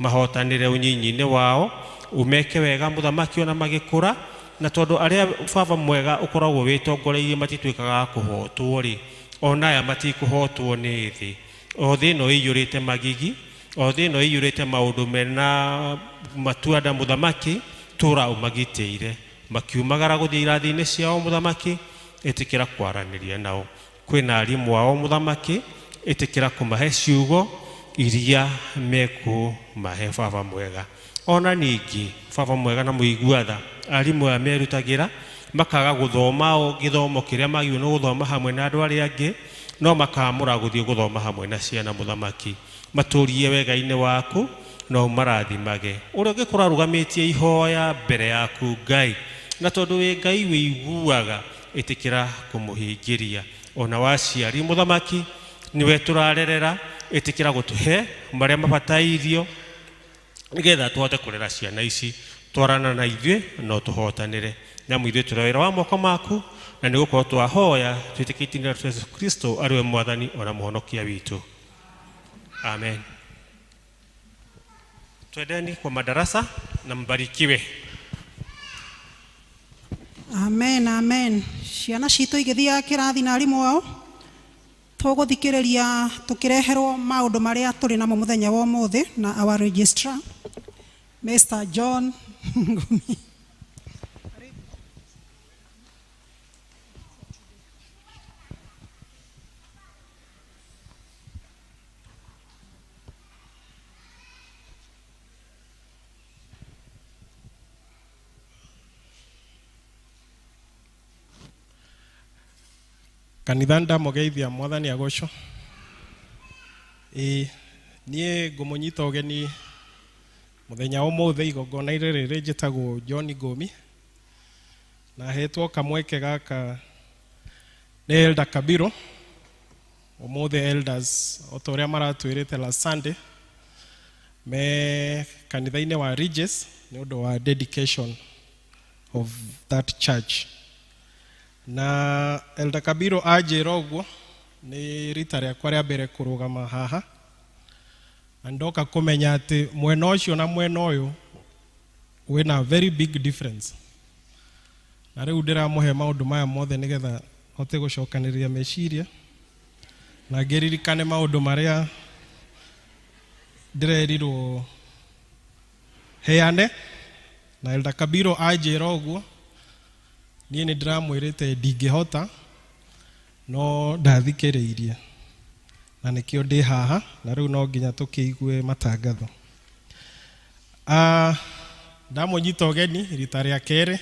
Mahotanĩre ũnyinyi-inĩ wao, ũmeke wega mũthamaki ona magĩkũra, na tondũ arĩa baba mwega ũkoragwo wĩtongoreirie matituĩkaga a kũhotwo rĩ, ona aya matikũhotwo nĩ thĩ. O thĩ ĩno ĩiyũrĩte magigi, o thĩ ĩno ĩiyũrĩte maũndũ mena matuanda mũthamaki, tũra ũmagitĩire. Makiumagara gũthiĩ irathi-inĩ ciao mũthamaki, ĩtĩkĩra kwaranĩria nao. Kwĩna arimũ ao mũthamaki, ĩtĩkĩra kũmahe ciugo iria mekũmahe baba mwega. Ona ningĩ baba mwega na mũigua tha, arimũ aya merutagĩra makaga gũthoma o gĩthomo kĩrĩa magĩrĩirwo nĩ gũthoma hamwe na andũ arĩa angĩ, no makamũra gũthiĩ gũthoma hamwe na ciana mũthamaki. Matũrie wega-inĩ waku na ũmarathimage. Ũrĩa ũngĩkorwo arũgamĩtie ihoya mbere yaku Ngai, na tondũ wĩ Ngai wĩiguaga, ĩtĩkĩra kũmũhingĩria. Ona waciari mũthamaki, nĩwe tũrarerera, ĩtĩkĩra gũtũhe marĩa mabatairio Nĩgetha tũhote kũrera ciana ici, twarana na ithuĩ no tũhotanĩre. Nĩamu ithuĩ tũrĩ wĩra wa moko maku, na nĩ gũkorwo twahoya twĩtĩkĩtie na Yesu Kristo arĩ we Mwathani ona Mũhonokia witũ. Amen. Twendeni kwa madarasa na mbarikiwe. Amen, amen. Ciana citũ igĩthiaga kĩrathi na arimũ ao, tũgũthikĩrĩria tũkĩreherwo maũndũ marĩa tũrĩ namo mũthenya wa ũmũthĩ na our registrar Mr. John Ngumi. Kanitha ndamũgeithia Mwathani agocwo. Ĩĩ niĩ ngũmũnyita ũgeni mũthenya ũmũthĩ igongona-inĩ rĩrĩ njĩtagwo John Ngũmi, na hetwo kamweke gaka nĩ Elder Kabiro. Ũmũthĩ elders o ta ũrĩa maratwĩrĩte last Sunday me kanitha-inĩ wa Ridges nĩ ũndũ wa dedication of that church. Na Elder Kabiro anjĩra ũguo nĩ rita rĩakwa rĩa mbere kũrũgama haha, na ndoka kũmenya atĩ mwena ũcio na mwena ũyũ wĩna very big difference. Na rĩu ndĩramũhe maũndũ maya mothe nĩgetha hote gũcokanĩrĩria meciria na ngĩririkane maũndũ marĩa ndĩrerirwo heane. Na Elder Kabiro anjĩra ũguo niĩ nĩ ndĩramwĩrĩte ndingĩhota, no ndathikĩrĩirie na nĩkĩo ndĩ haha, na rĩu no nginya tũkĩigue matangatho. Ndamũnyita ũgeni rita rĩa kerĩ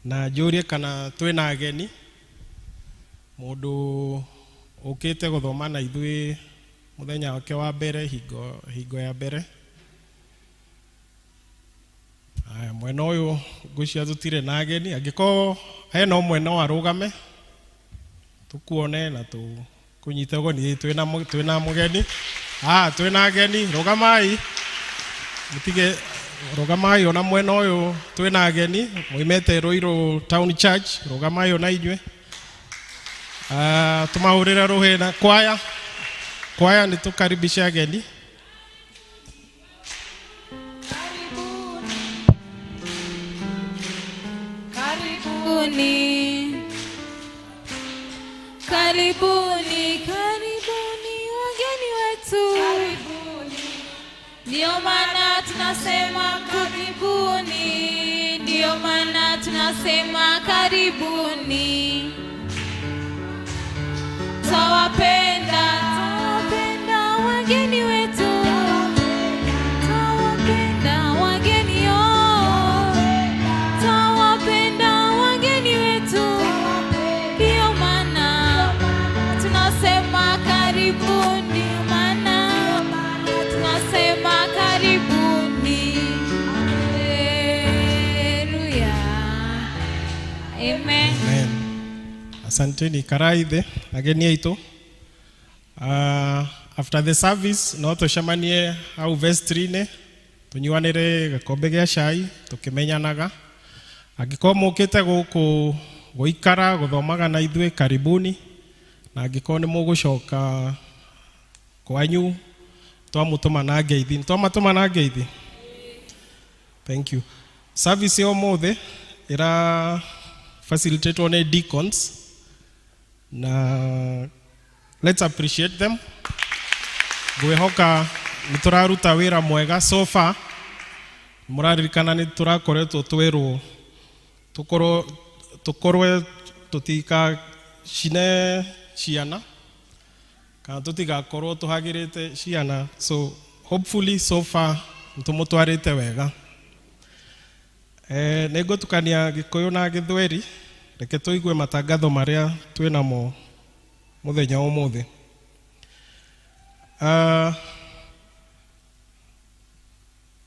na njũrie kana twĩna ageni, mũndũ ũkĩte gũthoma na ithuĩ mũthenya wake wa mbere, hingo ya mbere. Aya, mwena ũyũ ngwĩciria tũtirĩ na ageni, angĩkorwo hena ũmwe no arũgame tũkuone na tũkũnyite ũgeni. Twĩna mũgeni. Twĩna ageni, rũgamai, mũtige rũgamai. Ona mwena ũyũ twĩna ageni moimĩte Ruiru Town Church, rũgamai ona inyuĩ. Tũmahũrĩre rũhĩ na kwaya. Kwaya nĩ tũkaribishe ageni. Karibuni, karibuni, karibuni wageni wetu. Karibuni. Ndio maana tunasema karibuni, ndio maana tunasema karibuni. Tawapenda, tawapenda wageni wetu. Tawapenda wageni oh. Tawapenda wageni wetu. Ndio maana tunasema karibuni, ndio maana tunasema karibuni. Haleluya. Amen. Amen. Asanteni karaithe ageni aitũ. After the service no tũcemanie hau vestry-inĩ tũnyuanĩre gĩkombe gĩa cai tũkĩmenyanaga. Angĩkorwo mũkĩte gũkũ gũikara gũthomaga na ithuĩ, karibuni, na angĩkorwo nĩ mũgũcoka kwanyu twamũtũma na ngeithi. Nĩtwamatũma na ngeithi. Thank you. Service ya ũmũthĩ ĩra facilitatwo nĩ deacons, na let's appreciate them. Ngwĩhoka nĩ tũraruta wĩra mwega so far. Mũraririkana nĩ tũrakoretwo twĩrwo tũkorwo tũtikacine ciana kana tũtigakorwo tũhagĩrĩte ciana, so hopefully so far nĩ tũmũtwarĩte wega. Nĩ ngũtukania Gĩkũyũ na Gĩthweri, reke tũigue matangatho marĩa twĩnamo mũthenya wa ũmũthĩ.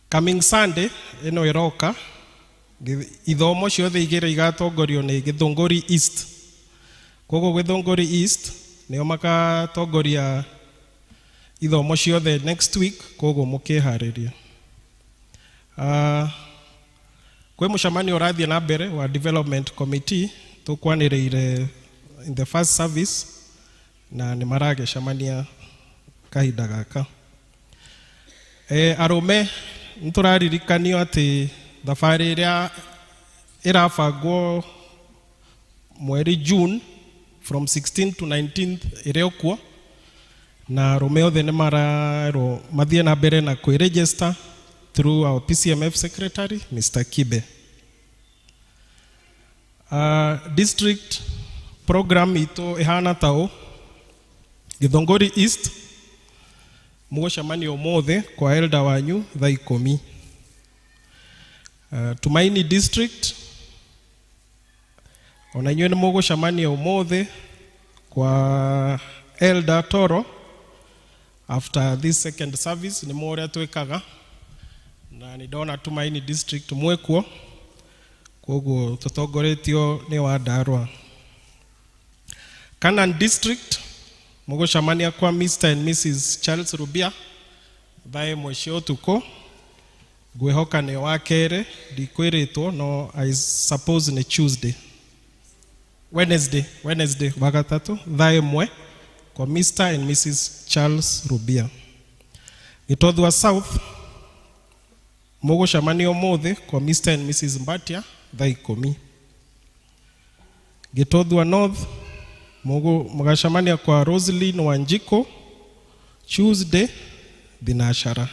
Coming Sunday ĩno ĩroka, ithomo ciothe igĩrĩ igatongorio nĩ Gĩthũngũri East. Koguo Gĩthũngũri East nĩo magatongoria ithomo ciothe next week, koguo mũkĩharĩrie. Kwĩ mũcemanio ũrathiĩ na mbere wa development committee tũkwanĩrĩire in the first service na nĩ maragĩcemania kahinda gaka. Arũme nĩ tũraririkanio atĩ thabarĩ ĩrĩa ĩrabangwo mweri June from 16 to 19th ĩrĩ o kuo, na arũme othe nĩ marerwo mathiĩ na mbere na kwĩregister through our PCMF secretary Mr. Kibe. District program itũ ĩhana ta ũũ: Githongori East mũgũcemania ũmũthĩ kwa elder wanyu thaa 10. Tumaini District ona inyuĩ nĩ mũgũcemania ũmũthĩ kwa elder Toro after this second service, nĩ ũrĩa twĩkaga, na nĩ ndona Tumaini District mwĩkuo, koguo tũtongoretio nĩ Wandarũa. Canaan District mũgũcemania kwa Mr. and Mrs. Charles Rubia thaa 1 cia ũtukũ. Ngwĩhoka nĩ wa kerĩ, ndikwĩrĩtwo, no I suppose nĩ Tuesday, Wednesday wa gatatũ thaa 1 kwa Mr. and Mrs. Charles Rubia. Gĩtothua South mũgũcemania ũmũthĩ kwa Mr. and Mrs. Mbatia thaa 10. Gĩtothua North mũgacemania kwa Roslyn Wanjiko Tuesday thinashara.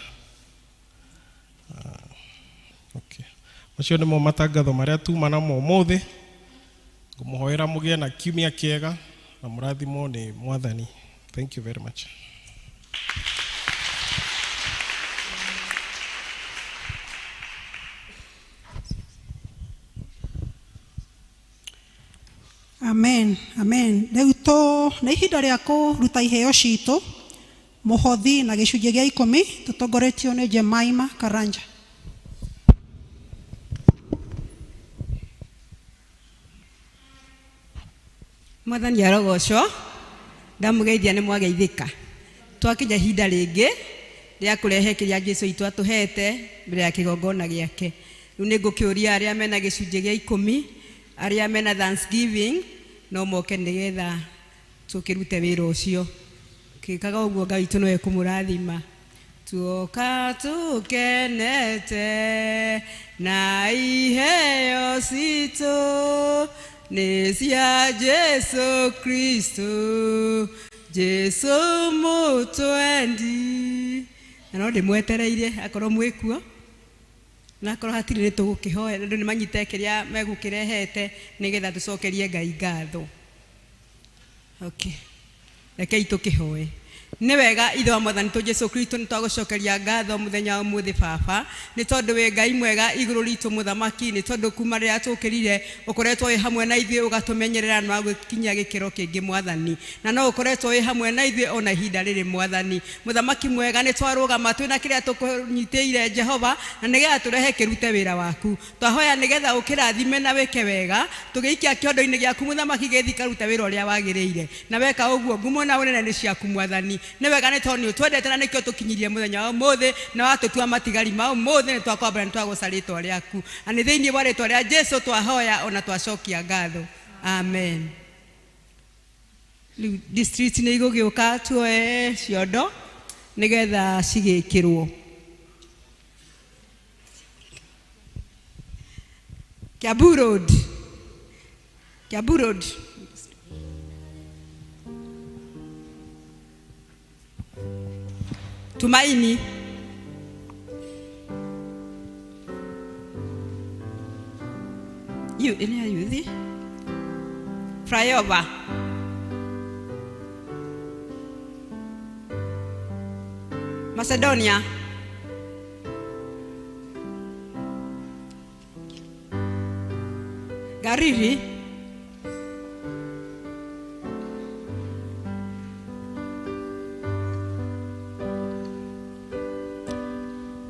Okay. Macio nĩmo matangatho marĩa tuma namo ũmũthĩ. Ngũmũhoera mũgĩe na kiumia kĩega na mũrathimwo nĩ Mwathani. Thank you very much. Amen, amen. Rĩu tũ nĩ ihinda rĩa kũruta iheo citũ, mũhothi na gĩcunjĩ gĩa 10, tũtongoretio nĩ Jemaima Karanja. Mwathani arogocwo. Ndamũgeithia nĩ mwageithĩka. Twakinya ihinda rĩngĩ rĩa kũrehe kĩrĩa Jesũ witũ atũhete mbere ya kĩgongona gĩake. Rĩu nĩ ngũkĩũria arĩa mena gĩcunjĩ gĩa 10, arĩa mena thanksgiving, no moke nĩgetha tũkĩrute wĩra ũcio. Kĩkaga ũguo Ngai witũ no ekũmũrathima. Tuoka tũkenete na iheo citũ nĩ cia Jesũ Kristo, Jesũ mũtwendi. Na no ndĩmwetereire akorwo mwĩkuo, na akorwo hatirĩ nĩ tũgũkĩhoya andũ nĩ manyite kĩrĩa megũkĩrehete nĩgetha tũcokerie Ngai ngatho. Okay. Rekei tũkĩhoe. Nĩ wega ithe wa Mwathani tũ Jesũ Kristo, nĩ twagũcokeria ngatho mũthenya wa ũmũthĩ Baba, nĩ tondũ wĩ Ngai mwega igũrũ ritũ Mũthamaki, nĩ tondũ kuma rĩrĩa tũkĩrire ũkoretwo wĩ hamwe na ithuĩ, ũgatũmenyerera na ũgagĩkinyia gĩkĩro kĩngĩ Mwathani, na no ũkoretwo wĩ hamwe na ithuĩ ona ihinda rĩrĩ Mwathani. Mũthamaki mwega, nĩ twarũgama twĩna kĩrĩa tũkũnyitĩire Jehova, na nĩgetha tũrehe kĩrute wĩra waku. Twahoya nĩgetha ũkĩrathime na wĩke wega, tũgĩikia kĩondo-inĩ gĩaku Mũthamaki, gĩthiĩ karuta wĩra ũrĩa wagĩrĩire, na weka ũguo ngumo na ũnene nĩ ciaku Mwathani. Nĩ wega nĩ tondũ nĩ ũtwendete na nĩkĩo tũkinyirie mũthenya wa ũmũthĩ, na watũtua matigari ma ũmũthĩ, nĩ twakwambara, nĩ twagoca rĩtwa rĩaku, na nĩ thĩinĩ wa rĩtwa rĩa Jesũ twahoya ona twacokia ngatho, amen. Rĩu district nĩ igũgĩũka tuoe ciondo nĩgetha cigĩkĩrwo. Kiambu Road, Kiambu Road. Tumaini. You, ini ya youth. Flyover. Macedonia. Gariri.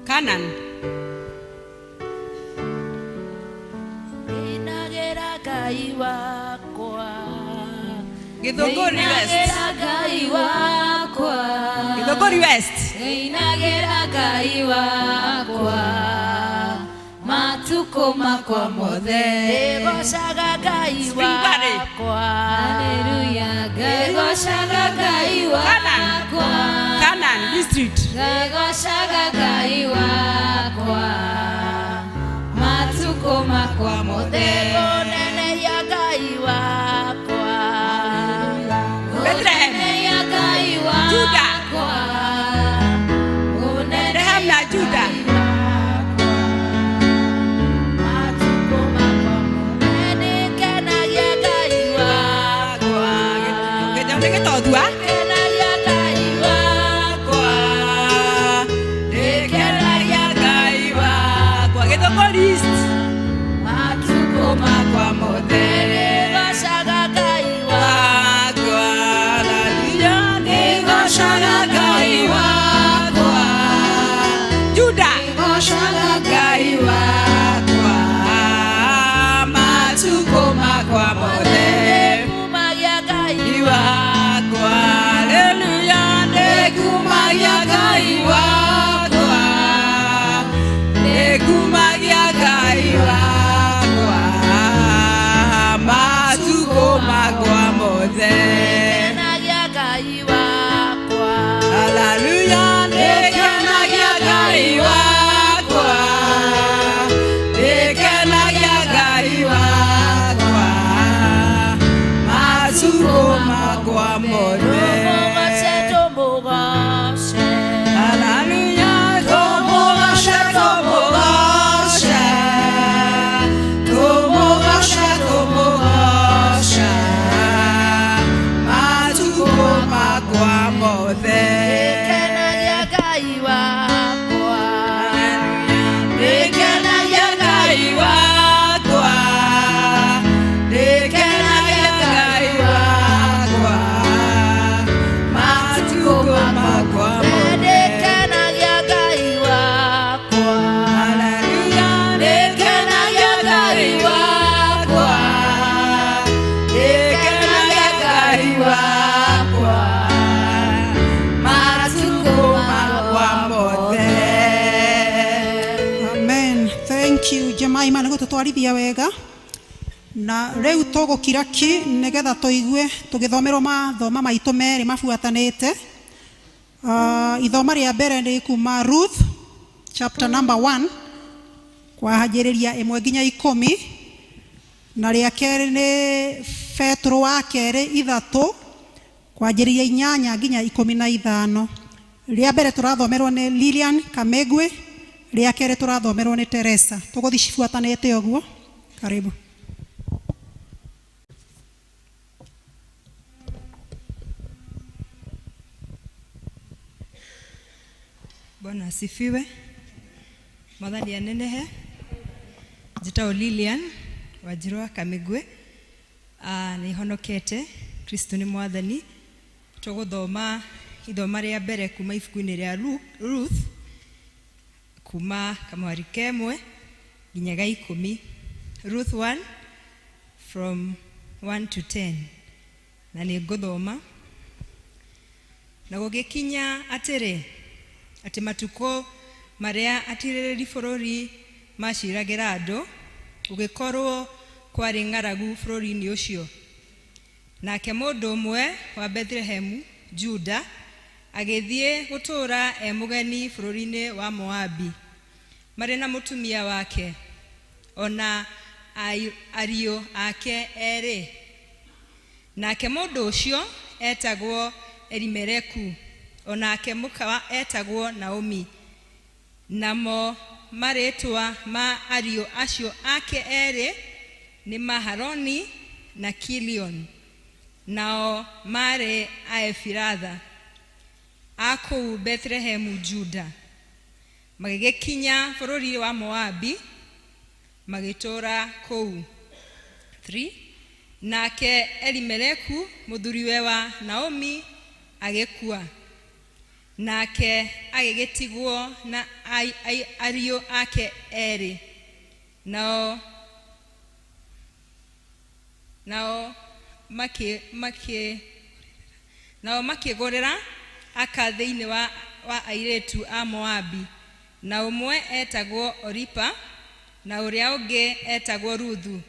Kanan. Inagera Ngai wakwa. Githunguri West. Inagera Ngai wakwa. Githunguri West. Inagera Ngai wakwa. Matukũ makwa mothe. Ndĩgocaga Ngai wakwa. Hallelujah. Ngĩgocaga Ngai wakwa. Canaan district. Ngĩgocaga Ngai wakwa. Matukũ makwa mothe. Ngũnenehia Ngai wakwa. Bethlehem. Ngũnenehia Ngai Judah. wakwa. Bethlehem na Judah. Matukũ makwa mothe. Nĩngenagia Ngai wakwa. Nĩ gĩtothua. Nĩngenagia Ngai wakwa. Nĩngenagia Ngai wakwa. Gĩthũngũri East. Matukũ Makwa mothe. Nĩngocaga Ngai wakwa. Wakwa. Hallelujah. Nĩngocaga Ngai wakwa. Judah. Nĩngocaga Ngai wakwa. Matukũ makwa mothe. Nĩngumagia Ngai Wakwa. Hallelujah. Nĩngumagia Ngai wakwa. Nĩngumagia Ngai wakwa. Matukũ makwa mothe. Nĩngenagia Ngai wakwa. Hallelujah. Nĩngenagia Ngai wakwa. Nĩngenagia Ngai wakwa. Matukũ makwa mothe. Tũmũgoce, tũmũgoce. Hallelujah. Tũmũgoce, tũmũgoce. Tũmũgoce, tũmũgoce. Matukũ makwa mothe. Nĩngenagia Ngai wakwa. Nĩngenagia Ngai wakwa. Nĩngenagia Ngai wakwa. Matukũ makwa mothe. Nĩngenagia Ngai wakwa. Hallelujah. Nĩngenagia Ngai wakwa. Nĩngenagia Ngai wakwa. Matukũ makwa mothe. Amen. Thank you Jemima nĩ gũtũtwarithia wega na rĩu tũgũkira ki nĩgetha tũigue tũgĩthomerwo mathoma maitũ merĩ mabuatanĩte. Ithoma rĩa mbere nĩ kuma Ruth chapter number 1 kwanjĩrĩria 1 nginya 10 na rĩa kerĩ nĩ Petro wa kerĩ 3 kwanjĩrĩria 8 nginya 15. Rĩa mbere tũrathomerwo nĩ Lilian Kamegwe, rĩa kerĩ tũrathomerwo nĩ Teresa. Tũgũthiĩ cibuatanĩte ũguo. Karibu. Bwana asifiwe. Mwathani anenehe. Njĩtagwo Lilian Wanjirũ wa Kamĩgwe. Nĩ honokete. Kristo nĩ mwathani. Tũgũthoma ithoma rĩa mbere kuma ibuku-inĩ rĩa Ruth kuma kamwari kemwe nginya ga 10. Ruth 1 from 1 to 10. Na nĩ ngũthoma. Na gũgĩkinya atĩrĩ, atĩ matukũ marĩa atirĩrĩri bũrũri maciragĩra andũ, gũgĩkorwo kwarĩ ng'aragu bũrũri-inĩ ũcio. Nake mũndũ ũmwe wa Bethlehemu Juda agĩthiĩ gũtũũra e mũgeni bũrũri-inĩ wa Moabi, marĩ na mũtumia wake ona ariũ ake erĩ. Nake mũndũ ũcio etagwo Elimeleku, onake mũka etagwo Naomi. Namo marĩtwa ma ariũ acio ake erĩ nĩ Maharoni na Kilion. Nao marĩ Aefiratha a kũu Bethlehemu Juda. Magĩgĩkinya bũrũri wa Moabi, magĩtũũra kũu. 3 Nake Elimeleku mũthuriwe wa Naomi agĩkua. Nake agĩgĩtigwo na ariũ ake erĩ. Nao makĩgũrĩra aka thĩinĩ wa airĩtu a Moabi. Na ũmwe etagwo Oripa, na ũrĩa ũngĩ etagwo Ruthu.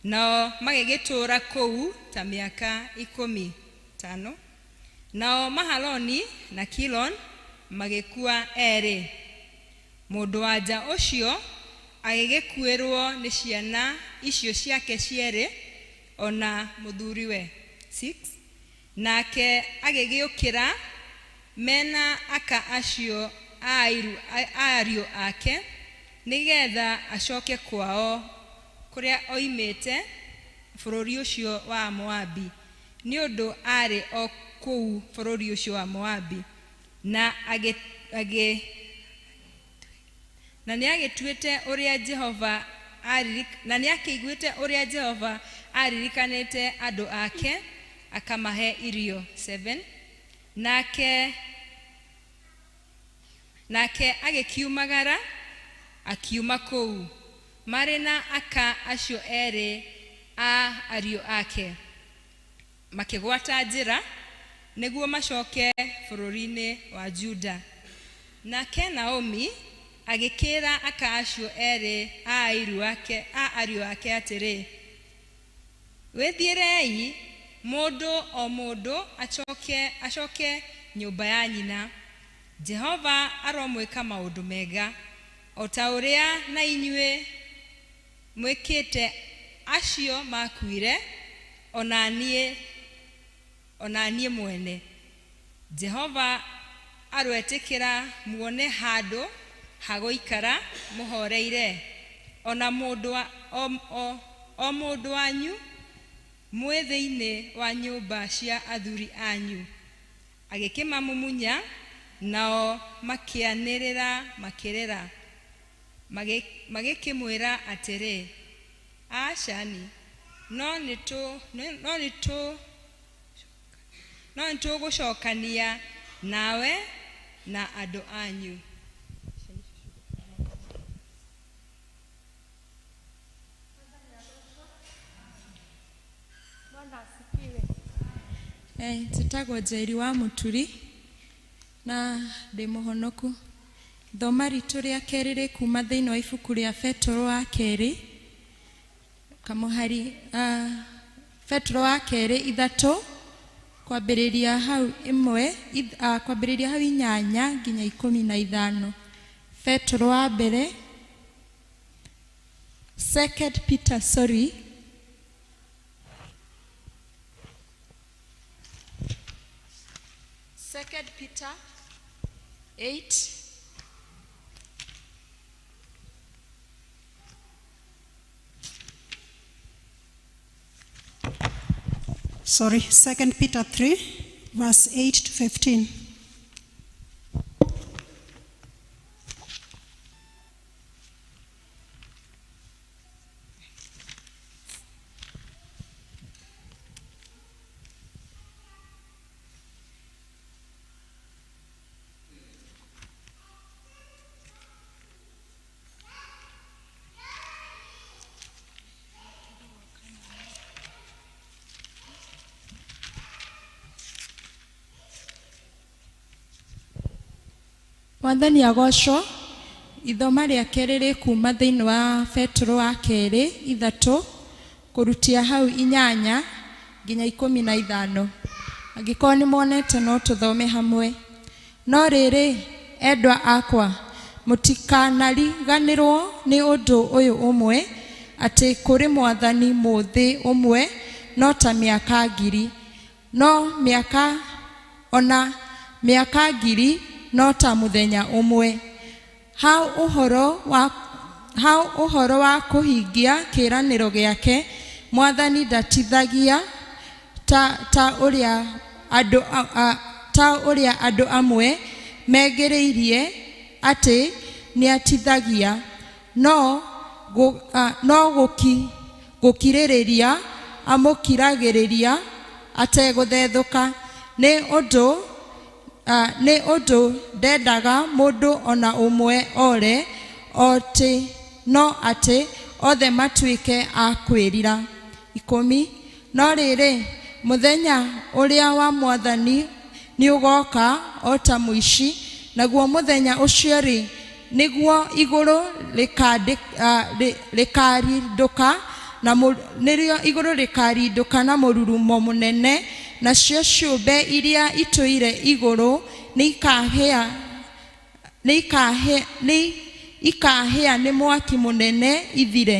Nao magĩgĩtũũra kũu ta mĩaka 15. Nao Mahaloni na Kilon magĩkua erĩ. Mũndũ-wa-nja ũcio agĩgĩkuĩrũo nĩ ciana icio ciake cierĩ, o na mũthuriwe. 6 Nake agĩgĩũkĩra me na aka acio a ariũ ake, nĩ getha acoke kwao kũrĩa oimĩte bũrũri ũcio wa Moabi, nĩ ũndũ aarĩ o kũu bũrũri ũcio wa Moabi, na na nĩagĩtuĩte ũrĩa Jehova na nĩakĩiguĩte ũrĩa Jehova aaririkanĩte andũ ake akamahe irio. 7 Nake agĩkiumagara akiuma kũu, marĩ na aka acio erĩ a ariũ ake, makĩgwata njĩra nĩguo macoke bũrũri-inĩ wa Juda. Nake Naomi agĩkĩĩra aka acio erĩ a ariũ ake atĩrĩ, Wĩthiĩrei, mũndũ o mũndũ acoke nyũmba ya nyina. Jehova aromwĩka maũndũ mega, o ta ũrĩa na inyuĩ mwĩkĩte acio maakuire, o na niĩ mwene. Jehova aroetĩkĩra muone handũ ha gũikara mũhoreire, o na mũndũ o mũndũ wanyu mwĩ thĩinĩ wa nyũmba cia athuri anyu. Agĩkĩmamumunya, nao makĩanĩrĩra makĩrĩra, magĩkĩmwĩra atĩrĩ, Aca-ni, no nĩtũgũcokania nawe na andũ anyu. Njĩtagwo Njeri wa Mũturi na ndĩ mũhonoku. Thoma ritũ rĩa kerĩ rĩ kuma thĩinĩ wa ibuku rĩa Petero wa kerĩ kamũhari, Petero wa kerĩ 3 kwambĩrĩria hau 1, kwambĩrĩria hau 8 nginya 15. Petero wa mbere, Second Peter, sorry. Second Peter 8. Sorry, 2 Peter 3, verse 8 to 15. Mwathani agocwo. Ithoma rĩa kerĩ rĩ kuma thĩinĩ wa Petero wa kerĩ 3 kũrutia hau 8 nginya 15. Angĩkorwo nĩ monete no tũthome hamwe. No rĩrĩ, endwa akwa, mũtikanariganĩrwo nĩ ũndũ ũyũ ũmwe, atĩ kũrĩ Mwathani mũthĩ ũmwe no ta mĩaka 1000, no mĩaka ona mĩaka 1000 no ta mũthenya ũmwe. Ha ũhoro wa kũhingia kĩĩranĩro gĩake, Mwathani ndatithagia ta ũrĩa andũ amwe megĩrĩirie atĩ nĩatithagia, no gũkirĩrĩria amũkiragĩrĩria ategũthethũka, nĩ ũndũ ndendaga mũndũ ona ũmwe ore, no atĩ othe matuĩke a kwĩrira. 10. No rĩrĩ, mũthenya ũrĩa wa Mwathani nĩũgooka o ta mũici, naguo mũthenya ũcio-rĩ, Nĩguo igũrũ rĩkarindũka na nĩrĩo igũrũ rĩkarindũka na mũrurumo mũnene, nacio ciũmbe iria itũire igũrũ nĩ ikahĩa nĩ mwaki mũnene ithire.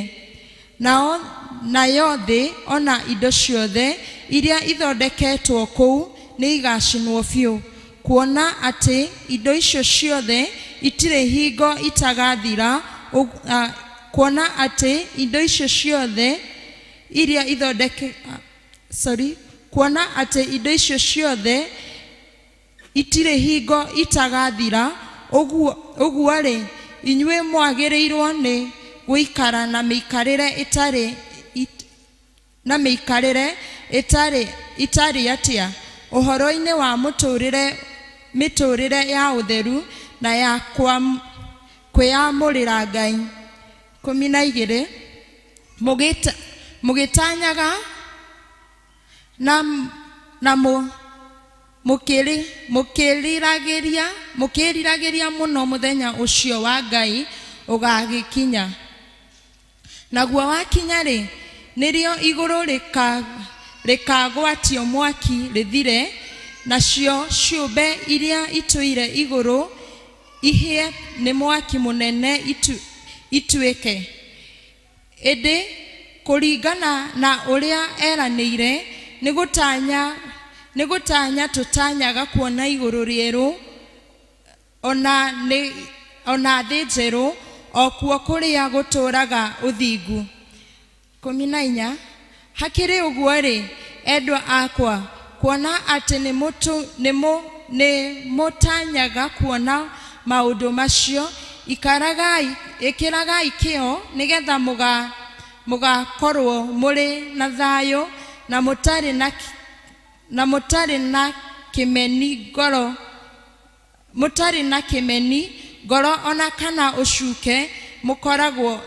Nayo thĩ ona indo ciothe iria ithondeketwo kũu nĩ igacinwo biũ, kuona atĩ indo icio ciothe itirĩ hingo itagathira, kuona atĩ indo icio ciothe iria ithondeke sorry kuona atĩ indo icio ciothe itirĩ hingo itagathira. Ũguo-rĩ, inyuĩ mwagĩrĩirwo nĩ gũikara na mĩikarĩre ĩtarĩ atĩa ũhoro-inĩ wa mĩtũrĩre ya ũtheru na ya kwĩyamũrĩra Ngai. 12 Mũgĩtanyaga na mũkĩriragĩria mũno mũthenya ũcio wa Ngai ũgagĩkinya. Naguo wakinya-rĩ, nĩrĩo igũrũ rĩkagwatio mwaki rĩthire, nacio ciũmbe iria itũire igũrũ ihĩe nĩ mwaki mũnene ituĩke. Ĩndĩ kũringana na ũrĩa eranĩire, nĩ gũtanya tũtanyaga kuona igũrũ rĩerũ ona thĩ njerũ, o kuo kũrĩa gũtũũraga ũthingu. 14 Hakĩrĩ ũguo-rĩ, endwa akwa, kuona atĩ nĩ mũtanyaga kuona maũndũ macio, ĩkĩragai kĩyo nĩgetha mũgakorwo mũrĩ na thayũ na mũtarĩ na kĩmeni ngoro ona kana ũcuke, mũkoragwo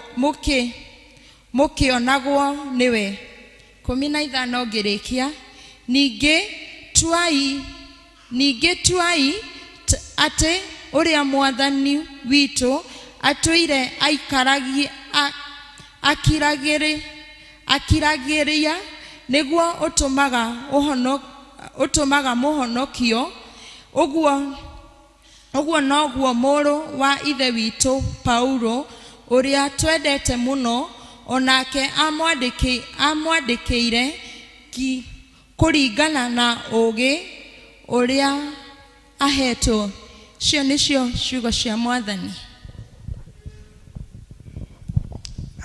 mũkĩonagwo nĩwe. 15 ngĩrĩkia, ningĩ tuai atĩ ũrĩa Mwathani witũ atũire akiragĩria nĩguo ũtũmaga mũhonokio. Ũguo noguo mũrũ wa Ithe witũ Paulo ũrĩa twendete mũno onake amwandĩkĩire kũringana na ũũgĩ ũrĩa ahetwo. Icio nĩcio ciugo cia Mwathani.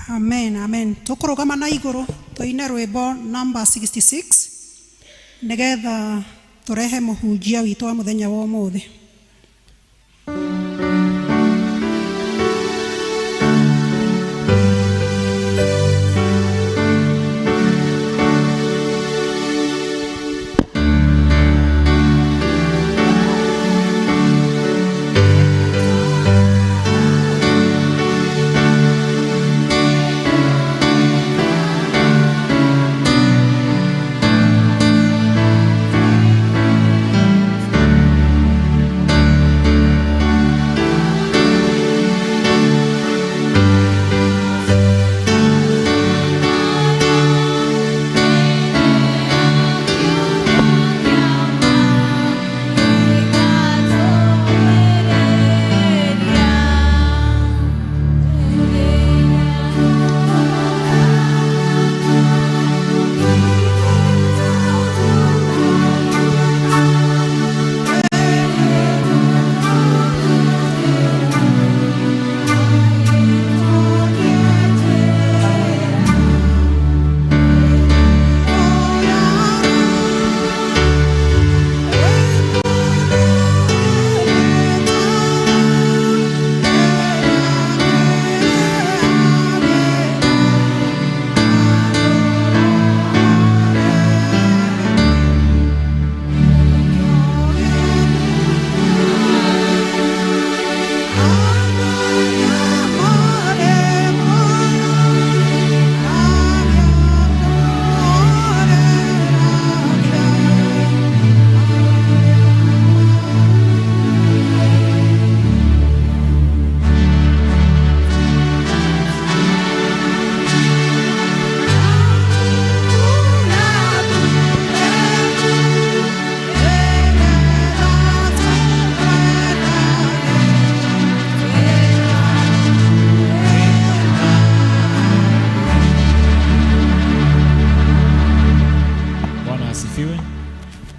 Amen, amen. Tũkũrũgama na igũrũ tũine rwĩmbo number 66 nĩgetha tũrehe mũhunjia witũ wa mũthenya wa ũmũthĩ.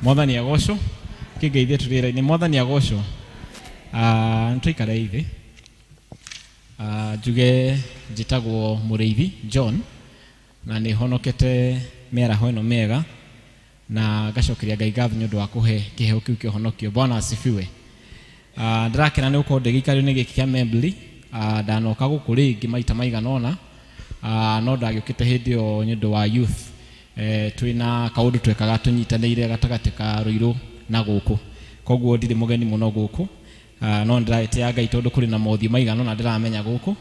Mwathani agocwo. Kĩngeithie tũrĩra-inĩ. Mwathani agocwo. Nĩ tũikare thĩ. Njuge njĩtagwo Mũrĩithi John na nĩ honokete mĩaraho ĩno mĩega na ngacokeria Ngai ngatho nĩ ũndũ wa kũhe kĩheo kĩu kĩa ũhonokio. Bwana asifiwe. Ndĩrakena nĩ gũkorwo ndĩ gĩikario-inĩ gĩkĩ kĩa Membley. Ndanoka gũkũ rĩngĩ maita maigana ũna, no ndagĩũkĩte hĩndĩ ĩyo nĩ ũndũ wa youth. Twĩna kaũndũ twekaga tũnyitanĩire gatagatĩ ka Ruiru na gũkũ, koguo ndirĩ mũgeni mũno gũkũ. No nĩndĩragĩtĩya Ngai tondũ kũrĩ na mothiũ maigana ũna ndĩramenya gũkũ,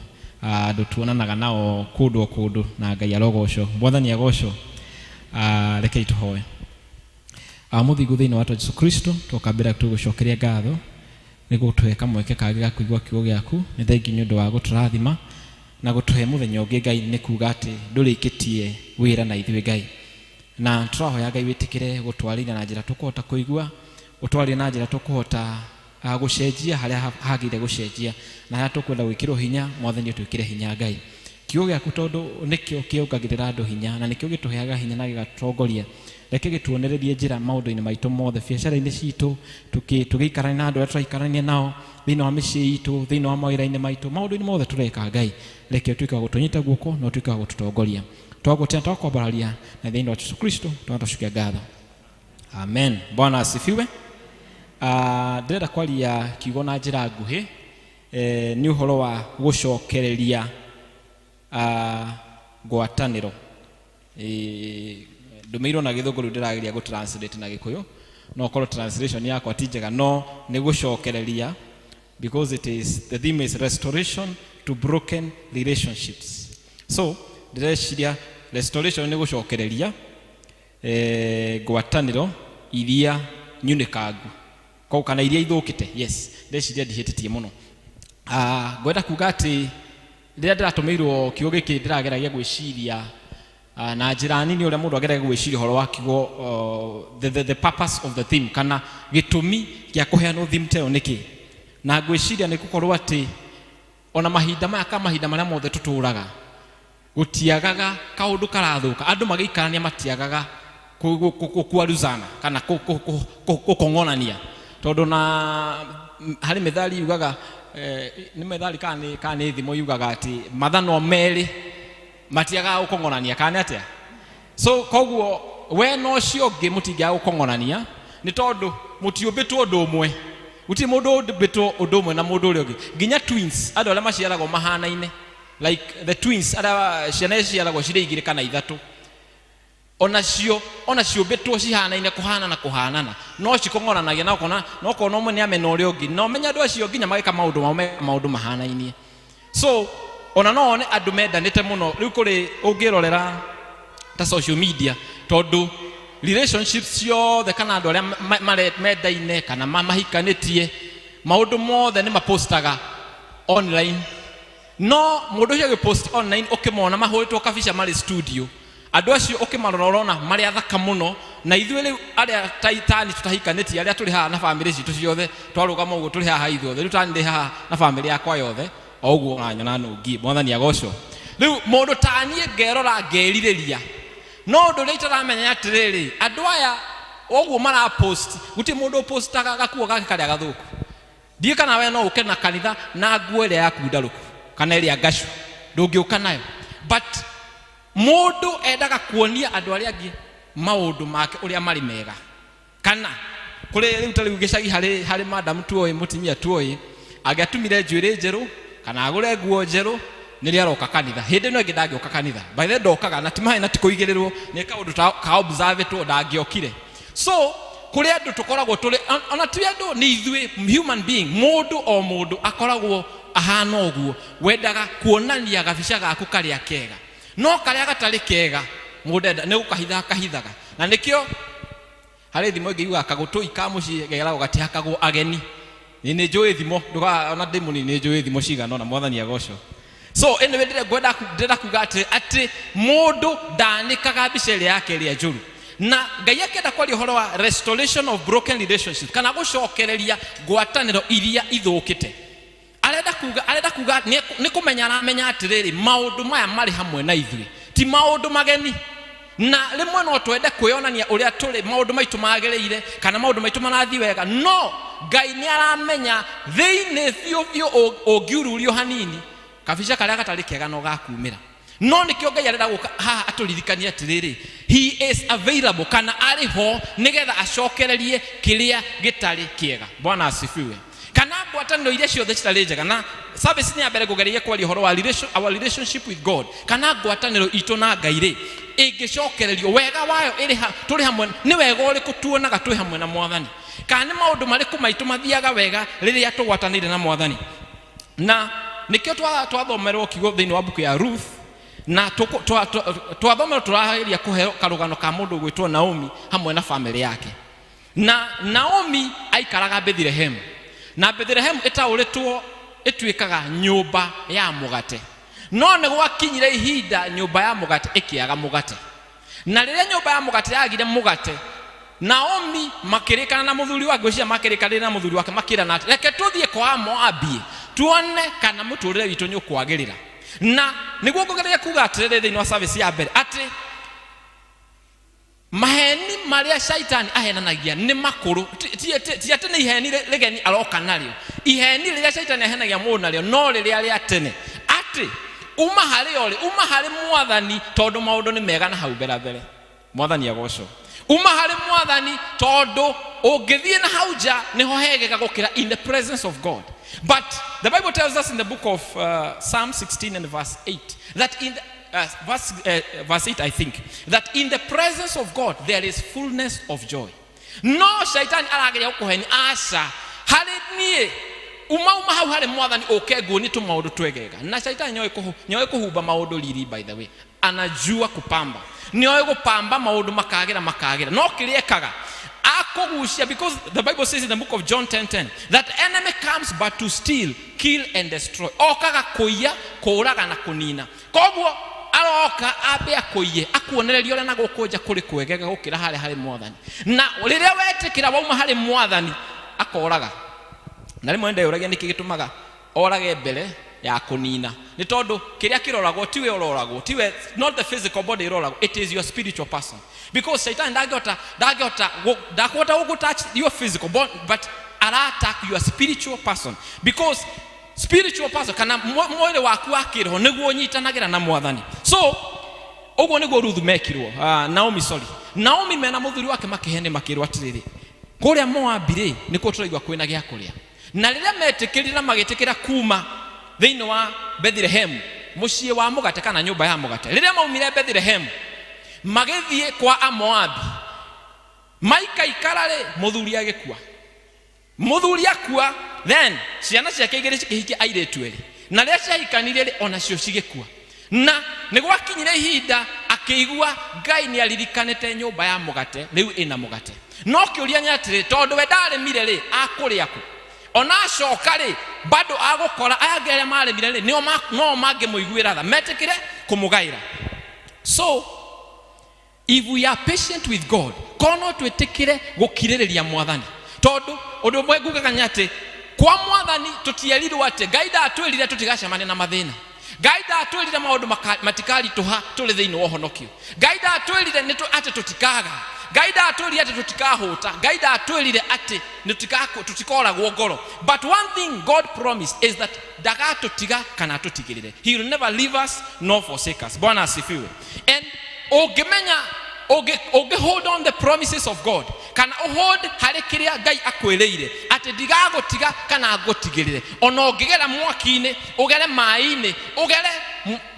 andũ tuonanaga nao kũndũ o kũndũ, na Ngai arogocwo. Mwathani agocwo. Rekei tũhoe. Mũthingu thĩinĩ wa Jesu Kristo, twoka mbere yaku tũgũcokeria ngatho nĩ gũtũhe kamweke kangĩ ga kũigua kiugo gĩaku. Nĩ thengiũ nĩ ũndũ wa gũtũrathima na gũtũhe mũthenya ũngĩ Ngai, nĩ kuga atĩ ndũrĩkĩtie wĩra na ithuĩ Ngai, na tũrahoya Ngai wĩtĩkĩre gũtwarĩria na njĩra tũkũhota kũigua, ũtwarĩrie na njĩra tũkũhota gũcenjia harĩa hagĩrĩire gũcenjia, na harĩa tũkwenda gwĩkĩrwo hinya, Mwathani ũtwĩkĩre hinya Ngai. Kiugo gĩaku tondũ nĩkĩo kĩongagĩrĩra andũ hinya na nĩkĩo gĩtũheaga hinya na gĩgatũtongoria, reke gĩtuonererie njĩra maũndũ-inĩ maitũ mothe, biacara-inĩ citũ, tũgĩikarania na andũ arĩa tũraikarania nao, thĩinĩ wa mĩciĩ itũ, thĩinĩ wa mawĩra-inĩ maitũ, maũndũ-inĩ mothe tũreka Ngai, reke ũtuĩke wa gũtũnyita guoko na ũtuĩke wa gũtũtongoria. Twagũtĩa, twakwambararia na thĩinĩ wa Jesu Kristo twatũcokia ngatho. Amen. Bwana asifiwe. Ndĩrenda kwaria kiugo na njĩra nguhĩ, nĩ ũhoro wa gũcokereria ngwatanĩro. Ndũmĩirwo na gĩthũngũ, rĩu ndĩrageria gũ translate na gĩkũyũ, no korwo translation yakwa ti njega, no nĩ gũcokereria because it is the theme is restoration to broken relationships. So ndĩreciria restoration nĩ gũcokereria ngwatanĩro iria nyunĩkangu koguo kana iria ithũkĩte. Yes, ndeciria ndihĩtĩtie mũno. Ngwenda kuga atĩ rĩrĩa ndĩratũmĩirwo kiugo gĩkĩ, ndĩrageragia gwĩciria na njĩra nini ũrĩa mũndũ ageragia gwĩciria ũhoro wa kiugo, the purpose of the theme, kana gĩtũmi gĩa kũheanwo theme ta ĩyo nĩkĩ. Na ngwĩciria nĩ gũkorwo atĩ ona mahinda maya ka mahinda marĩa mothe tũtũraga, gũtiagaga kaũndũ karathũka. Andũ magĩikarania matiagaga gũkwaruzana kana gũkong'onania, tondũ na harĩ mĩthali yugaga, nĩ methali kana nĩ thimo yugaga atĩ mathanwa merĩ matiagaga gũkong'onania, kana nĩ atĩa? So koguo we na ũcio ũngĩ mũtingĩaga gũkong'onania, nĩ tondũ mũtiũmbĩtwo ũndũ ũmwe. Gũtirĩ mũndũ ũmbĩtwo ũndũ ũmwe na mũndũ ũrĩa ũngĩ, nginya twins, andũ arĩa maciaragwo mahanaine, like the twins, arĩa ciana ciaragwo cirĩ igĩrĩ kana ithatũ, onacio ona ciũmbĩtwo cihanaine kũhanana na kũhanana, no cikong'oranagia, na ũkona no ũkona ũmwe nĩ amena ũrĩa ũngĩ, na ũmenye andũ acio nginya magĩka maũndũ mao meka maũndũ mahanainie. So ona no one andũ mendanĩte mũno rĩu kũrĩ ũngĩrorera ta social media, tondũ relationships ciothe kana andũ arĩa mendaine kana mahikanĩtie, maũndũ mothe nĩ mapostaga online. No mũndũ ũcio agĩpost online, ũkĩmona mahũrĩtwo kabica marĩ studio, andũ acio ũkĩmarora ũrona marĩ athaka mũno. Na ithuĩ rĩu arĩa tani tũtahikanĩtie, arĩa tũrĩ haha na bamĩrĩ citũ ciothe, twarũgama ũguo tũrĩ haha ithuothe, rĩu tani ndĩ haha na bamĩrĩ yakwa yothe o ũguo ũranyona nũngi. Mwathani agocwo. Rĩu mũndũ taniĩ ngerora ngerirĩria, no ũndũ ũrĩa itaramenya atĩrĩrĩ, andũ aya ũguo marapost, gũtirĩ mũndũ ũpostaga gakuo gake karĩa gathũku. Ndiĩ kana we no ũke na kanitha na nguo ĩrĩa yaku ndarũku kana ĩrĩa ngacu, ndũngĩũka nayo. But mũndũ endaga kuonia andũ arĩa angĩ maũndũ make ũrĩa marĩ mega. Kana kũrĩ rĩu ta rĩu gĩcagi harĩ madam tuoĩ, mũtumia tuoĩ, angĩatumire njuĩrĩ njerũ kana agũre nguo njerũ, nĩrĩo aroka kanitha. Hĩndĩ ĩno ĩngĩ ndangĩũka kanitha. By the way, ndokaga na ti maĩ na ti kũigĩrĩrwo, nĩ kaũndũ ta ka observe-ĩtwo, ndangĩokire. So kũrĩ andũ tũkoragwo tũrĩ ona ti andũ, nĩ ithuĩ human being, mũndũ o mũndũ akoragwo ahana ũguo, wendaga kuonania gabica gaku karĩa kega, no karĩa gatarĩ kega mũndũ enda nĩ gũkahitha akahithaga. Na nĩkĩo harĩ thimo ĩngĩ yugaga kagũtũi ka mũciĩ geragwo gatihakagwo ageni. Nĩ njũĩ thimo, ona ndĩ mũnini nĩ njũĩ thimo cigana ũna. Mwathani agocwo. So anyway, ndĩrenda kuga atĩ mũndũ ndanĩkaga mbica ĩrĩa yake ĩrĩa njũru. Na Ngai akĩenda kwaria ũhoro wa restoration of broken relationships, kana gũcokereria ngwatanĩro iria ithũkĩte, arenda kuga nĩ kũmenya aramenya atĩrĩrĩ, maũndũ maya marĩ hamwe na ithuĩ ti maũndũ mageni. Na rĩmwe no twende kwĩyonania ũrĩa tũrĩ, maũndũ maitũ magĩrĩire kana maũndũ maitũ marathiĩ wega, no Ngai nĩ aramenya thĩinĩ biũ biũ ũngiururio hanini kabica karĩa gatarĩ kega no gakumĩra. No nĩkĩo Ngai arenda gũka haha atũririkanie atĩrĩrĩ, he is available kana arĩ ho nĩgetha acokererie kĩrĩa gĩtarĩ kĩega. Bwana asifiwe. Kana ngwatanĩro iria ciothe citarĩ njega, na service nĩ ya mbere ngũgereire kwaria ũhoro wa our relationship with God, kana ngwatanĩro itũ na Ngai rĩ ĩngĩcokererio wega wayo ĩrĩ tũrĩ hamwe, nĩ wega ũrĩkũ tuonaga twĩ hamwe na Mwathani, kana nĩ maũndũ marĩkũ maitũ mathiaga wega rĩrĩa tũgwatanĩire na Mwathani. Na nĩkĩo twathomerwo kiugo thĩinĩ wa mbuku ya Ruth, na twathomerwo tũrageria kũheo karũgano ka mũndũ ũgwĩtwo Naomi hamwe na famĩlĩ yake. Na Naomi aikaraga Bethlehem, na Bethlehem ĩtaũrĩtwo ĩtuĩkaga nyũmba ya mũgate. No nĩ gwakinyire ihinda nyũmba ya mũgate ĩkĩaga mũgate, na rĩrĩa nyũmba ya mũgate yagire mũgate, Naomi makĩrĩkana na mũthuri wake, ngwĩciria makĩrĩkanĩra na mũthuri wake makĩrana atĩ reke tũthiĩ kwa Moabi tuone kana mũtũrĩre witũ nĩ ũkwagĩrĩra. Na nĩguo ngũgeria kuga atĩrĩrĩ thĩinĩ wa service ya mbere atĩ maheni marĩa shaitani ahenanagia nĩ makũrũ, ti atĩ nĩ iheni rĩgeni aroka narĩo. Iheni rĩrĩa shaitani ahenagia mũndũ narĩo no rĩrĩa rĩa tene, atĩ uma harĩ orĩ, uma harĩ Mwathani tondũ maũndũ nĩ mega na hau mbere mbere. Mwathani agocwo. Uma harĩ Mwathani tondũ ũngĩthiĩ na hau nja nĩho hegega gũkĩra in the presence of God. But the Bible tells us in the book of Psalm 16 and verse 8 that in the verse 8 I think, that in the presence of God there is fullness of joy. No shaitani arageria gũkũhenia, aca harĩ niĩ uma uma hau harĩ Mwathani ũke nguonie tũmaũndũ twegega. Na shaitani nĩoĩ kũhumba maũndũ riri, by the way anajua kupamba, nĩoĩ gũpamba maũndũ makagĩra makagĩra, no kĩrĩa ekaga akũgucia, because the Bible says in the book of John 10:10 that enemy comes but to steal, kill and destroy. Okaga kũiya, kũũraga na kũnina. Koguo aroka ambe akũiye, akuonererie ũrĩa na gũkũ nja kũrĩ kwegega gũkĩra harĩa harĩ Mwathani. Na rĩrĩa wetĩkĩra wauma harĩ Mwathani akoraga. Na rĩmwe ndeyũragia nĩkĩ gĩtũmaga orage mbere ya kũnina, nĩ tondũ kĩrĩa kĩroragwo tiwe ũroragwo, tiwe, not the physical body ĩroragwo, it is your spiritual person, because Satan ndangĩhota, ndangĩhota, ndakũhota gũkũ touch your physical body, but ara attack your spiritual person, because spiritual person kana mwĩrĩ waku wa kĩroho nĩguo ũnyitanagĩra na Mwathani. So ũguo nĩguo Ruth mekirwo, Naomi, sorry, Naomi mena mũthuri wake makĩhene makĩrwo atĩrĩrĩ, kũrĩa Moabi rĩ nĩkuo tũraigua kwĩna gĩa kũrĩa. Na rĩrĩa metĩkĩrire na magĩtĩkĩra kuma thĩinĩ wa Bethlehem, mũciĩ wa mũgate kana nyũmba ya mũgate, rĩrĩa maumire Bethlehem magĩthiĩ kwa Amoabi, maikaikara rĩ, mũthuri agĩkua. Mũthuri akua, then ciana ciake igĩrĩ cikĩhikia airĩtu erĩ, na rĩrĩa ciahikanire rĩ, onacio cigĩkua. Na nĩ gwakinyire ihinda akĩigua Ngai nĩ aririkanĩte nyũmba ya mũgate rĩu ĩna mũgate. No kĩũria nĩ atĩrĩ, tondũ we ndarĩmire rĩ, akũrĩa kũ? Ona acoka rĩ, bado agũkora aya angĩ arĩa marĩmire rĩ, nĩo no mangĩmũiguĩra tha, metĩkĩre kũmũgaĩra. So if we are patient with God, korwo no twĩtĩkĩre gũkirĩrĩria Mwathani, tondũ ũndũ ũmwe ngugaga nĩ atĩ kwa Mwathani tũtierirwo atĩ Ngai ndatwĩrire tũtigacemania na mathĩna, Ngai ndatwĩrire maũndũ matikaritũha tũrĩ thĩinĩ wa ũhonokio, Ngai ndatwĩrire atĩ tũtikaga, Ngai ndatwĩrire atĩ tũtikahũta, Ngai ndatwĩrire atĩ tũtikoragwo ngoro. But one thing God promised is that ndagatũtiga kana atũtigĩrĩre. He will never leave us nor forsake us. Bwana asifiwe. And ũngĩmenya, ũngĩ hold on the promises of God, kana hold harĩ kĩrĩa Ngai akwĩrĩire atĩ ndigagũtiga kana ngũtigĩrĩre, ona ũngĩgera mwaki-inĩ, ũgere maĩ-inĩ, ũgere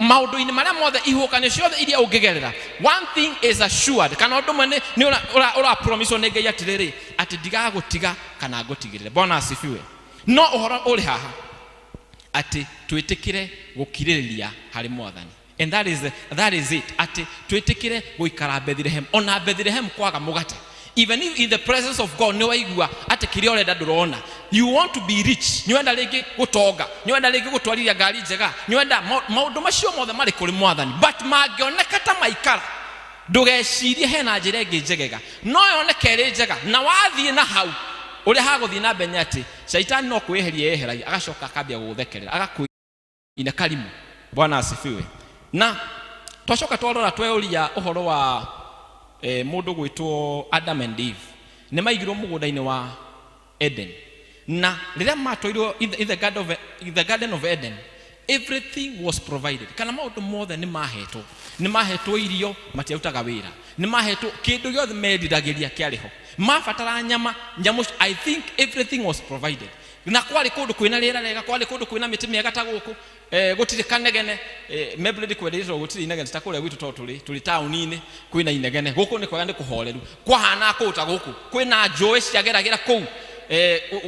maũndũ-inĩ marĩa mothe, ihuhũkanio ciothe iria ũngĩgerera, one thing is assured, kana ũndũ ũmwe nĩ ũra promise nĩ Ngai atĩrĩrĩ, atĩ ndigagũtiga kana ngũtigĩrĩre. Bwana asifiwe. No ũhoro ũrĩ haha atĩ twĩtĩkĩre gũkirĩrĩria harĩ Mwathani. And that is it. Atĩ twĩtĩkĩre gũikara Bethlehem, ona Bethlehem kwaga mũgate. Even if in the presence of God nĩ waigua atĩ kĩrĩa ũrenda ndũrona. You want to be rich, nĩ wenda rĩngĩ gũtonga, nĩ wenda rĩngĩ gũtwarithia ngari njega, nĩ wenda maũndũ macio mothe marĩ kũrĩ Mwathani. But mangĩoneka ta maikara, ndũgecirie hena njĩra ĩngĩ njegega, no yoneke ĩrĩ njega, na wathiĩ na hau ũrĩa hagũthiĩ na mbere nĩ atĩ shaitani no kwĩyeheria yeheragia, agacoka akambia gũgũthekerera, agakũina karimu. Bwana asifiwe. Na Twacoka twarora tweuria ũhoro wa mũndũ gwĩtwo Adam and Eve, nĩ maigirwo mũgũnda-inĩ wa Eden, na rĩrĩa matwairwo in the garden of Eden, everything was provided, kana maũndũ mothe nĩ mahetwo, nĩ mahetwo irio, matiarutaga wĩra, nĩ mahetwo kĩndũ gĩothe meriragĩria kĩarĩ ho, mabatara nyama, nyamũ, I think everything was provided. Na kwarĩ kũndũ kwĩna rĩera rĩega, kwarĩ kũndũ kwĩna mĩtĩ mĩega ta gũkũ, gũtirĩ kanegene. Mebule ndĩkwerĩtwo gũtirĩ inegene ta kũrĩa gwitũ, tondũ tũrĩ taũni-inĩ kwĩna inegene. Gũkũ nĩ kwega, nĩ kũhoreru, kwahana kũu ta gũkũ kwĩna njũĩ ciageragĩra kũu.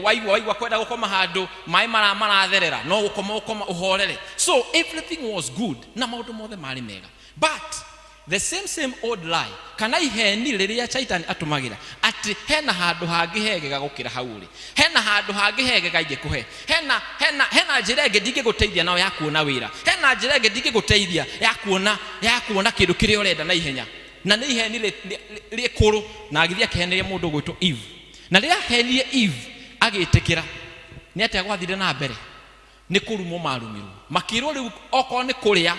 Waigua kwenda gũkoma handũ maĩ maratherera, no gũkoma ũkoma ũhorere. So everything was good, na maũndũ mothe marĩ mega, but the same old lie, kana iheni rĩrĩa Shaitani atũmagĩra atĩ hena handũ hangĩ hegega gũkĩra hau ũrĩ, hena handũ hangĩ hegega ingĩkũhe, hena njĩra ĩngĩ ndingĩgũteithia nayo ya kuona wĩra, hena njĩra ĩngĩ ndingĩgũteithia ya kuona kĩndũ kĩrĩa ũrenda na ihenya. Na nĩ iheni rĩkũrũ, na agĩthiĩ akĩheneria mũndũ ũgwĩtwo Eve. Na rĩrĩa ahenirie Eve agĩtĩkĩra, nĩ atĩa gwathire na mbere? Nĩ kũrumwo marumirwo, makĩrwo rĩu okorwo nĩ kũrĩa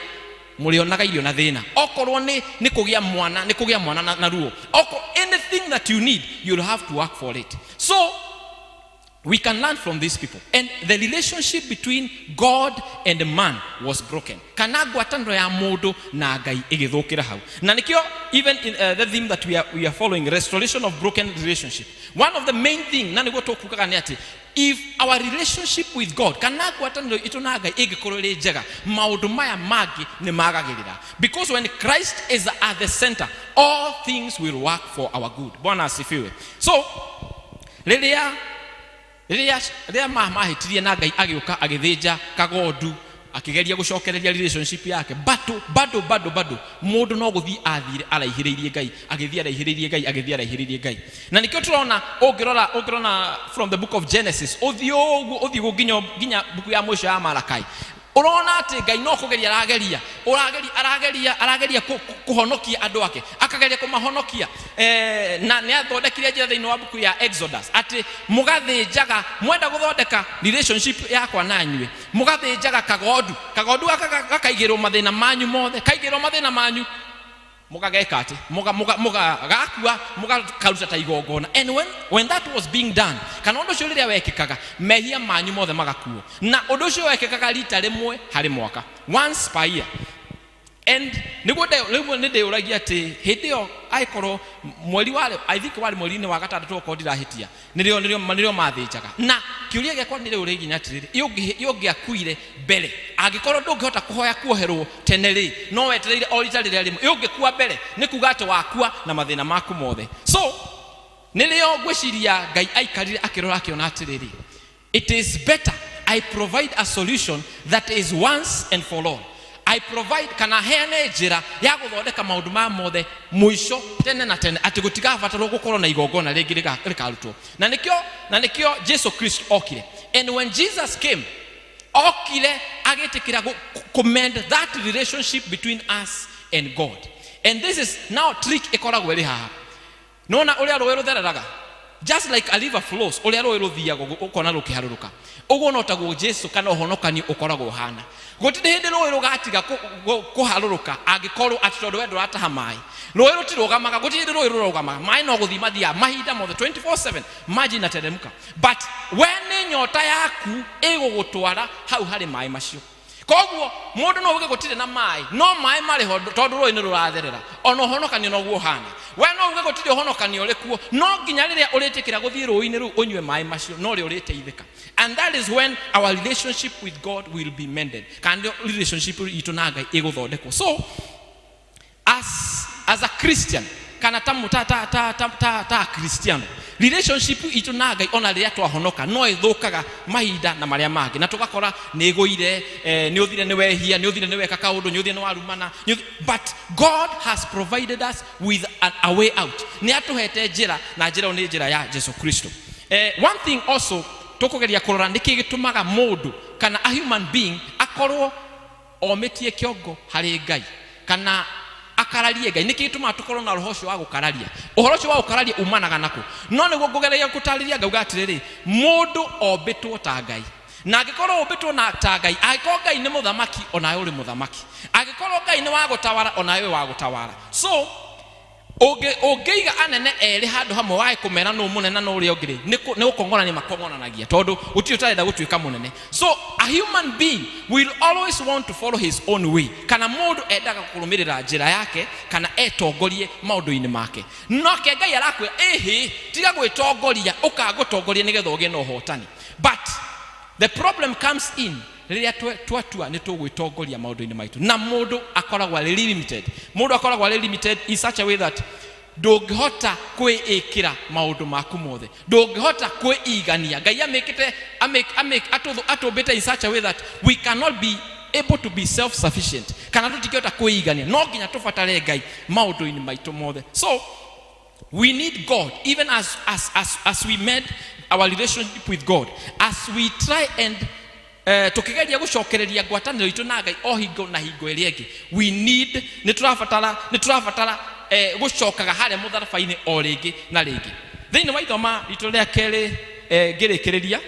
mũrĩonaga irio na thĩna, okorwo nĩ kũgĩa mwana, nĩ kũgĩa mwana na ruo, okorwo anything that you need, you'll have to work for it. So we can learn from these people, and the relationship between God and man was broken, kana ngwatanĩro ya mũndũ na Ngai ĩgĩthũkĩra hau. Na nĩkĩo even in the theme that we are following, restoration of broken relationship, one of the main thing, na nĩguo tũkugaga nĩ atĩ if our relationship with God, kana ngwatanĩro itũ na Ngai ĩngĩkorwo ĩrĩ njega, maũndũ maya mangĩ nĩ magagĩrĩra, because when Christ is at the center, all things will work for our good. Bwana asifiwe. So rĩrĩa mahĩtirie na Ngai agĩũka agĩthĩnja kagondu akĩgeria gũcokereria relationship yake, bado bado bado bado mũndũ no gũthiĩ athire araihĩrĩirie Ngai, agĩthiĩ araihĩrĩirie Ngai, agĩthiĩ araihĩrĩirie Ngai. Na nĩkĩo tũrona ũngĩrora from the book of Genesis, ũthiĩ ũguo, ũthiĩ ũguo nginya buku ya mũico ya Malakai, ũrona atĩ Ngai no kũgeria arageria, ũrageria, arageria, arageria kũhonokia andũ ake, akageria kũmahonokia. Na nĩ athondekire njĩra thĩinĩ wa buku ya Exodus atĩ mũgathĩnjaga, mwenda gũthondeka relationship yakwa na inyuĩ, mũgathĩnjaga kagondu, kagondu gaka gakaigĩrwo mathĩna manyu mothe, kaigĩrwo mathĩna manyu, mũgageka atĩ mũga gakua, mũgakaruta ta igongona. And when that was being done, kana ũndũ ũcio rĩrĩa wekĩkaga, mehia manyu mothe magakuo. Na ũndũ ũcio wekĩkaga rita rĩmwe harĩ mwaka, once per year. And nĩguo rĩmwe nĩ ndĩũragia atĩ hĩndĩ ĩyo angĩkorwo mweri warĩ, I think warĩ mweri-inĩ wa gatandatũ, okorwo ndirahĩtia, nĩrĩo mathĩnjaga. Na kĩũria gĩakwa nĩ rĩu rĩginya atĩrĩrĩ, ĩ ũngĩakuire mbere, angĩkorwo ndũngĩhota kũhoya kuoherwo tene rĩ, no wetereire o rita rĩrĩa rĩmwe, ĩ ũngĩkua mbere, nĩ kuga atĩ wakua na mathĩna maku mothe. So nĩrĩo ngwĩciria Ngai aikarire akĩrora, akĩona atĩrĩrĩ, it is better I provide a solution that is once and for all. I provide, kana heane njĩra ya gũthondeka maũndũ maya mothe mũico tene na tene, atĩ gũtigabatarwo gũkorwo na igongona rĩngĩ rĩkarutwo. Na nĩkĩo Jesu Kristo okire. And when Jesus came, okire agĩtĩkĩra kũmend that relationship between us and God. And this is now trick ĩkoragwo ĩrĩ haha. Nona ũrĩa rũĩ rũthereraga, just like a river flows, ũrĩa rũĩ rũthiaga ũguo, ũkona rũkĩharũrũka ũguo, no taguo Jesu kana ũhonokanio ũkoragwo ũhana. Gũtirĩ hĩndĩ rũĩ rũgatiga kũharũrũka angĩkorwo atĩ tondũ we ndũrataha maĩ. Rũĩ rũtirũgamaga, gũtirĩ hĩndĩ rũĩ rũrũgamaga. Maĩ no gũthiĩ mathiaga mahinda mothe, 24/7 maji inateremka, but we nĩ nyota yaku ĩgũgũtwara hau harĩ maĩ macio. Koguo mũndũ no uge gũtirĩ na maĩ, no maĩ marĩ ho tondũ rũĩ nĩ rũratherera. Ona ũhonokanio noguo ũhana. We no uge gũtirĩ ũhonokanio ũrĩ kuo, no nginya rĩrĩa ũrĩtĩkĩra gũthiĩ rũĩ-inĩ rũu ũnyue maĩ macio, no rĩo ũrĩteithĩka. And that is when our relationship with God will be mended, kana nĩrĩo relationship itũ na Ngai ĩgũthondekwo. So as a Christian, kana ta ta ta ta ta ta, ta Christian, relationship itũ na Ngai, ona rĩrĩa twahonoka, no ĩthũkaga mahinda na marĩa mangĩ, na tũgakora nĩ ĩgũire, nĩ ũthire nĩ wehia, nĩ ũthire nĩ weka kaũndũ, nĩ ũthire nĩ warumana, but God has provided us with a way out. Nĩ atũhete njĩra, na njĩra ĩyo nĩ njĩra ya Jesu Kristo. One thing also tũkũgeria kũrora, nĩkĩ gĩtũmaga mũndũ kana a human being akorwo omĩtie kĩongo harĩ Ngai kana akararie Ngai? Nĩkĩ gĩtũmaga tũkorwo na roho ũcio wa gũkararia? Ũhoro ũcio wa gũkararia umanaga nakũ? No nĩguo ngũgereria gũtarĩria, ngauga atĩrĩrĩ, mũndũ ombĩtwo ta Ngai. Na angĩkorwo ũmbĩtwo na ta Ngai, angĩkorwo Ngai nĩ mũthamaki, onawe ũrĩ mũthamaki. Angĩkorwo Ngai nĩ wa gũtawara, onawe wĩ wa gũtawara. So ũngĩiga anene erĩ handũ hamwe wage kũmera nũ mũnene na nũ ũrĩa ũngĩ rĩ, nĩ gũkong'orania makong'oranagia, tondũ gũtirĩ ũtarenda gũtuĩka mũnene. So a human being will always want to follow his own way, kana mũndũ endaga kũrũmĩrĩra njĩra yake kana etongorie maũndũ-inĩ make. Nake Ngai arakwĩra ĩhĩ, tiga gwĩtongoria, ũkangũtongoria nĩgetha ũgĩe na ũhotani. But the problem comes in rĩrĩa twatua nĩ tũgwĩtongoria maũndũ-inĩ maitũ, na mũndũ akoragwo arĩ limited. Mũndũ akoragwo arĩ limited in such a way that ndũngĩhota kwĩĩkĩra maũndũ maku mothe, ndũngĩhota kwĩigania. Ngai amĩkĩte, atũmbĩte in such a way that we cannot be able to be self-sufficient, kana tũtingĩhota kwĩigania. No nginya tũbatare Ngai maũndũ-inĩ maitũ mothe. So we need God, even as we mend our relationship with God, as we try and tukigeria gucokereria ngwatanĩro itũ na Ngai o hingo na hingo ĩrĩa ĩngĩ. We need, nĩ tũrabatara gũcokaga harĩa mũtharaba-inĩ o rĩngĩ na rĩngĩ. Thĩinĩ wa ithoma ritũ rĩa kerĩ, ngĩrĩkĩrĩria,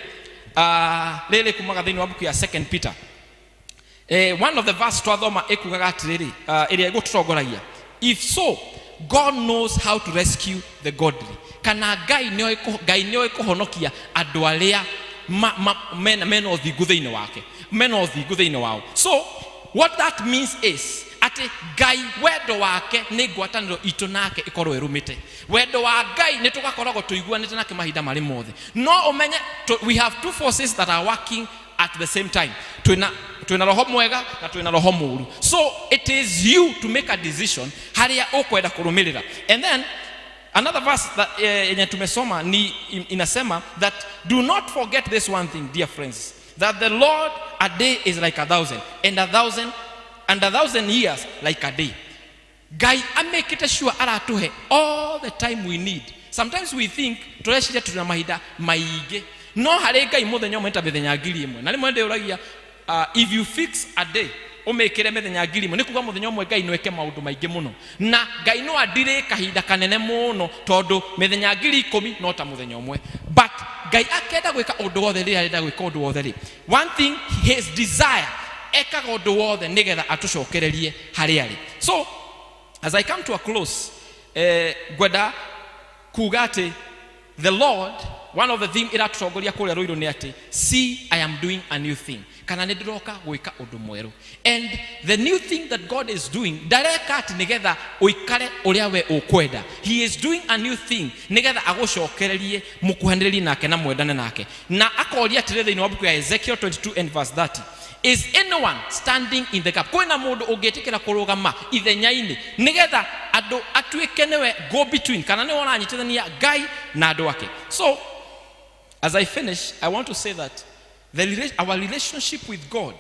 rĩrĩ kumaga thĩinĩ wa mbuku ya 2 Peter. One of the verse twathoma ĩkugaga atĩrĩrĩ, ĩrĩa ĩgũtũtongoragia, if so God knows how to rescue the godly, kana Ngai nĩoĩ kũhonokia andũ arĩa mena ũthingu thĩinĩ wake, mena ũthingu thĩinĩ wao. So what that means is atĩ Ngai wendo wake nĩ ngwatanĩro itũ nake ĩkorwo ĩrũmĩte. Wendo wa Ngai nĩ tũgakoragwo tũiguanĩte nake mahinda marĩ mothe. No ũmenye we have two forces that are working at the same time. Twĩna roho mwega na twĩna roho mũũru. So it is you to make a decision harĩa ũkwenda kũrũmĩrĩra. And then another verse that yenye tumesoma ni inasema that do not forget this one thing, dear friends, that the Lord a day is like 1,000, and 1,000 years like a day. Ngai amekete sure aratuhe all the time we need. Sometimes we think tureciria tuna mahinda maingĩ, no harĩ Ngai mũthenya ũmwe ta mĩthenya ngiri ĩmwe. Na rĩmwe ndĩũragia, if you fix a day ũmĩkĩre mĩthenya ngiri ĩmwe, nĩ kuga mũthenya ũmwe Ngai no eke maũndũ maingĩ mũno, na Ngai no adire kahinda kanene mũno, tondũ mĩthenya ngiri ikũmi no ta mũthenya ũmwe. But Ngai akenda gwĩka ũndũ wothe rĩrĩa arenda gwĩka ũndũ wothe rĩ, one thing, his desire, ekaga ũndũ wothe nĩgetha atũcokererie harĩa arĩ. So as I come to a close, ngwenda kuga atĩ the Lord, one of the things iratũtongoria kũrĩa Rũirũ nĩ atĩ, see, I am doing a new thing, kana nĩ ndĩroka gwĩka ũndũ mwerũ. And the new thing that God is doing, ndareka atĩ nĩgetha ũikare ũrĩa we ũkwenda. He is doing a new thing nĩgetha agũcokererie, mũkuhanĩrĩrie nake na mwendane nake. Na akoria atĩrĩ thĩinĩ wa mbuku ya Ezekiel 22 and verse 30, is anyone standing in the gap? Kwĩna mũndũ ũngĩtĩkĩra kũrũgama ithenya-inĩ nĩgetha andũ atuĩke nĩwe go between, kana nĩwe ũranyitithania Ngai na andũ ake. So as I finish, I want to say that our relationship with God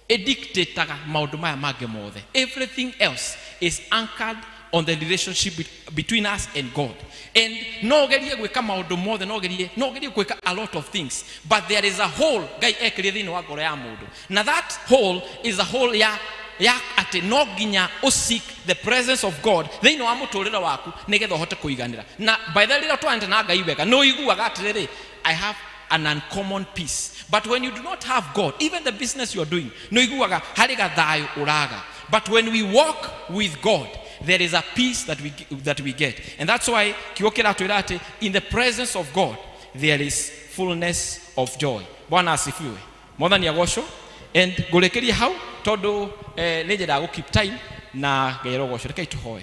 edictataga maũndũ maya mangĩ mothe. Everything else is anchored on the relationship between us and God. And no ũgerie gwĩka maũndũ mothe, no ũgerie gwĩka a lot of things, but there is a hole Ngai ekĩrire thĩinĩ wa ngoro ya mũndũ. Na that hole is a hole ya atĩ no nginya ũseek the presence of God thĩinĩ wa mũtũrĩre waku nĩgetha ũhote kũiganĩra. Na by the way, rĩrĩa twaranĩte na Ngai wega, nĩ ũiguaga atĩrĩrĩ, I have an uncommon peace. But when you do not have God, even the business you are doing, nĩ ũiguaga harĩ gathayũ ũraga. But when we walk with God, there is a peace that we get. And that's why kiugo kĩratwĩra atĩ in the presence of God there is fullness of joy. Bwana asifiwe. Mwathani agocwo. And ngũrĩkĩria hau tondũ nĩ nyendaga gũ keep time na Ngai arogocwo. Rekei tũhoe.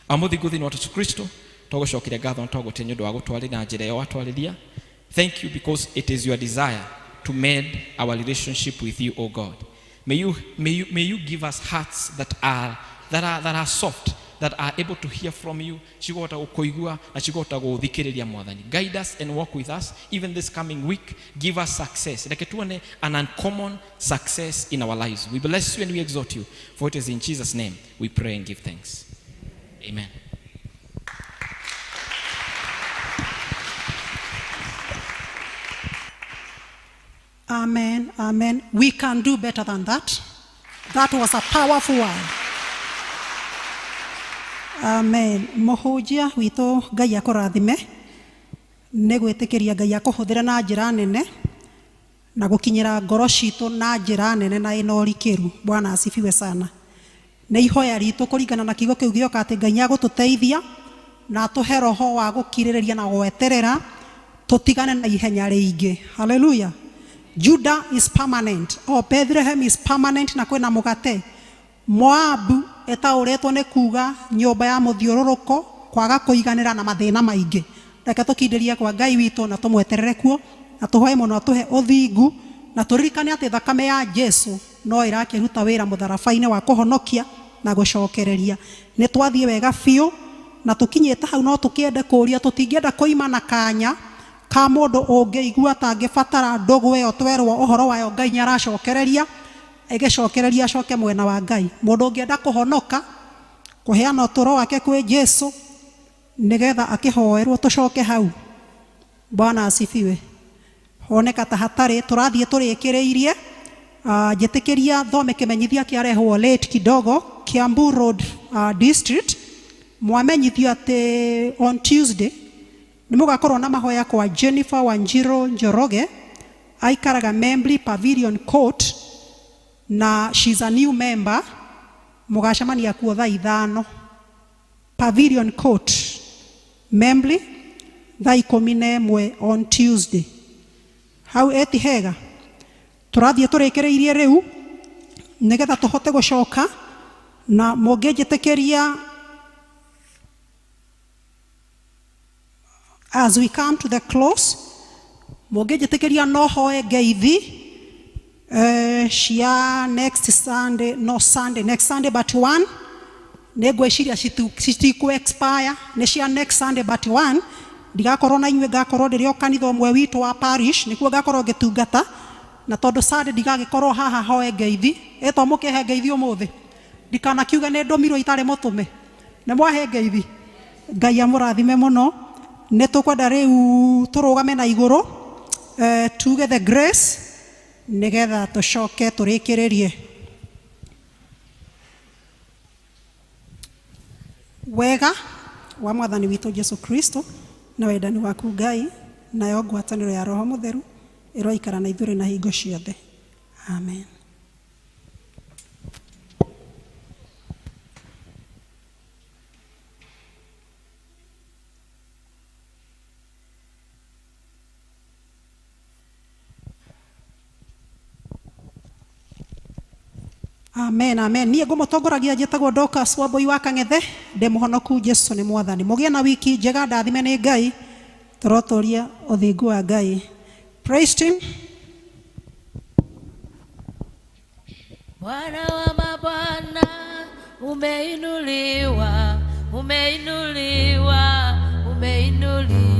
Amũthingu thĩinĩ wa Yesu Kristo, tũgũcokeria ngatho na tũgũtĩa nĩ ũndũ wa gũtwarĩria na njĩra ĩyo watwarĩria. Thank you because it is your desire to mend our relationship with you, O God. May you give us hearts that are soft, that are able to hear from you. Cigũhota gũkũigua na cigũhota gũthikĩrĩria Mwathani. Guide us and walk with us even this coming week. Give us success. Reke tuone an uncommon success in our lives. We bless you and we exhort you, for it is in Jesus' name we pray and give thanks. Amen. Amen, amen. We can do better than that. That was a powerful word. Amen. Mũhunjia witũ Ngai akũrathime nĩ gwĩtĩkĩria Ngai akũhũthĩre na njĩra nene. Na gũkinyĩra ngoro citũ na njĩra nene na ĩna ũrikĩru. Bwana asifiwe sana. Nĩ ihoya ritũ kũringana na kiugo kĩu gĩoka atĩ Ngai nĩagũtũteithia na atũhe roho wa gũkirĩrĩria na gweterera tũtigane na ihenya rĩingĩ. Haleluya. Judah is permanent. Oh, Bethlehem is permanent na kwĩna mũgate. Moabu ĩtaũrĩtwo nĩ kuga nyũmba ya mũthiũrũrũko, kwaga kũiganĩra na mathĩna maingĩ. Reke tũkindĩrie kwa Ngai witũ na tũmweterere kuo na tũhoe mũno atũhe ũthingu na tũririkane atĩ thakame ya Jesu no ĩrakĩruta wĩra mũtharaba-inĩ wa kũhonokia na gũcokereria. Nĩ twathiĩ wega biũ na tũkinyĩte hau no tũkĩende kũũria, tũtingĩenda kũima na kanya ka mũndũ ũngĩigua atangĩbatara ndũgũ ĩyo twerwo ũhoro wayo Ngai nĩaracokereria, ĩgĩcokereria acoke mwena wa Ngai. Mũndũ ũngĩenda kũhonoka, kũheana ũtũũro wake kwĩ Jesu nĩgetha akĩhoerwo tũcoke hau. Bwana asifiwe. Honeka ta hatarĩ, tũrathiĩ tũrĩkĩrĩirie. Njĩtĩkĩria thome kĩmenyithia kĩarehwo late kidogo Kiambu Road District. Mwamenyithio atĩ on Tuesday nĩ mũgakorwo na mahoya kwa Jennifer Wanjiru Njoroge, aikaraga Membly Pavilion Court na she's a new member. Mũgacemania kuo thaa 5 Pavilion Court Membly thaa 11 on Tuesday. Hau eti hega. Tũrathiĩ tũrĩkĩrĩirie rĩu nĩgetha tũhote gũcoka na mũngĩnjĩtĩkĩria as we come to the close, mũngĩnjĩtĩkĩria no hoe ngeithi cia next Sunday, no Sunday, next Sunday but one. Nĩ ngwĩciria citikũ expire, nĩ cia next Sunday but one. Ndigakorwo na inyuĩ, ngakorwo ndĩrĩ o kanitha ũmwe witũ wa parish, nĩkuo ngakorwo ngĩtungata, na tondũ Sunday ndigagĩkorwo haha hoe ngeithi, ĩto mũkĩhe ngeithi ũmũthĩ, ndikanakiuge nĩ ndũmirwo itarĩ mũtũme. Nĩ mwahe ngeithi. Ngai amũrathime mũno. Nĩ tũkwenda rĩu tũrũgame na igũrũ, tuge the grace nĩgetha tũcoke tũrĩkĩrĩrie. Wega wa Mwathani witũ Jesu Kristo na wendani waku Ngai nayo ngwatanĩro ya Roho Mũtheru ĩroikara na ithuĩ na hingo ciothe. Amen. Amen, amen. Niĩ ngũmũtongoragia njĩtagwo Dorcas Wambui wa Kang'ethe, ndĩ mũhonoku, Jesu nĩ Mwathani. Mũgĩe na wiki njega, ndathime nĩ Ngai, tũrotũria ũthingu wa Ngai. Praise team. Bwana wa mabwana, umeinuliwa, umeinuliwa, umeinuliwa.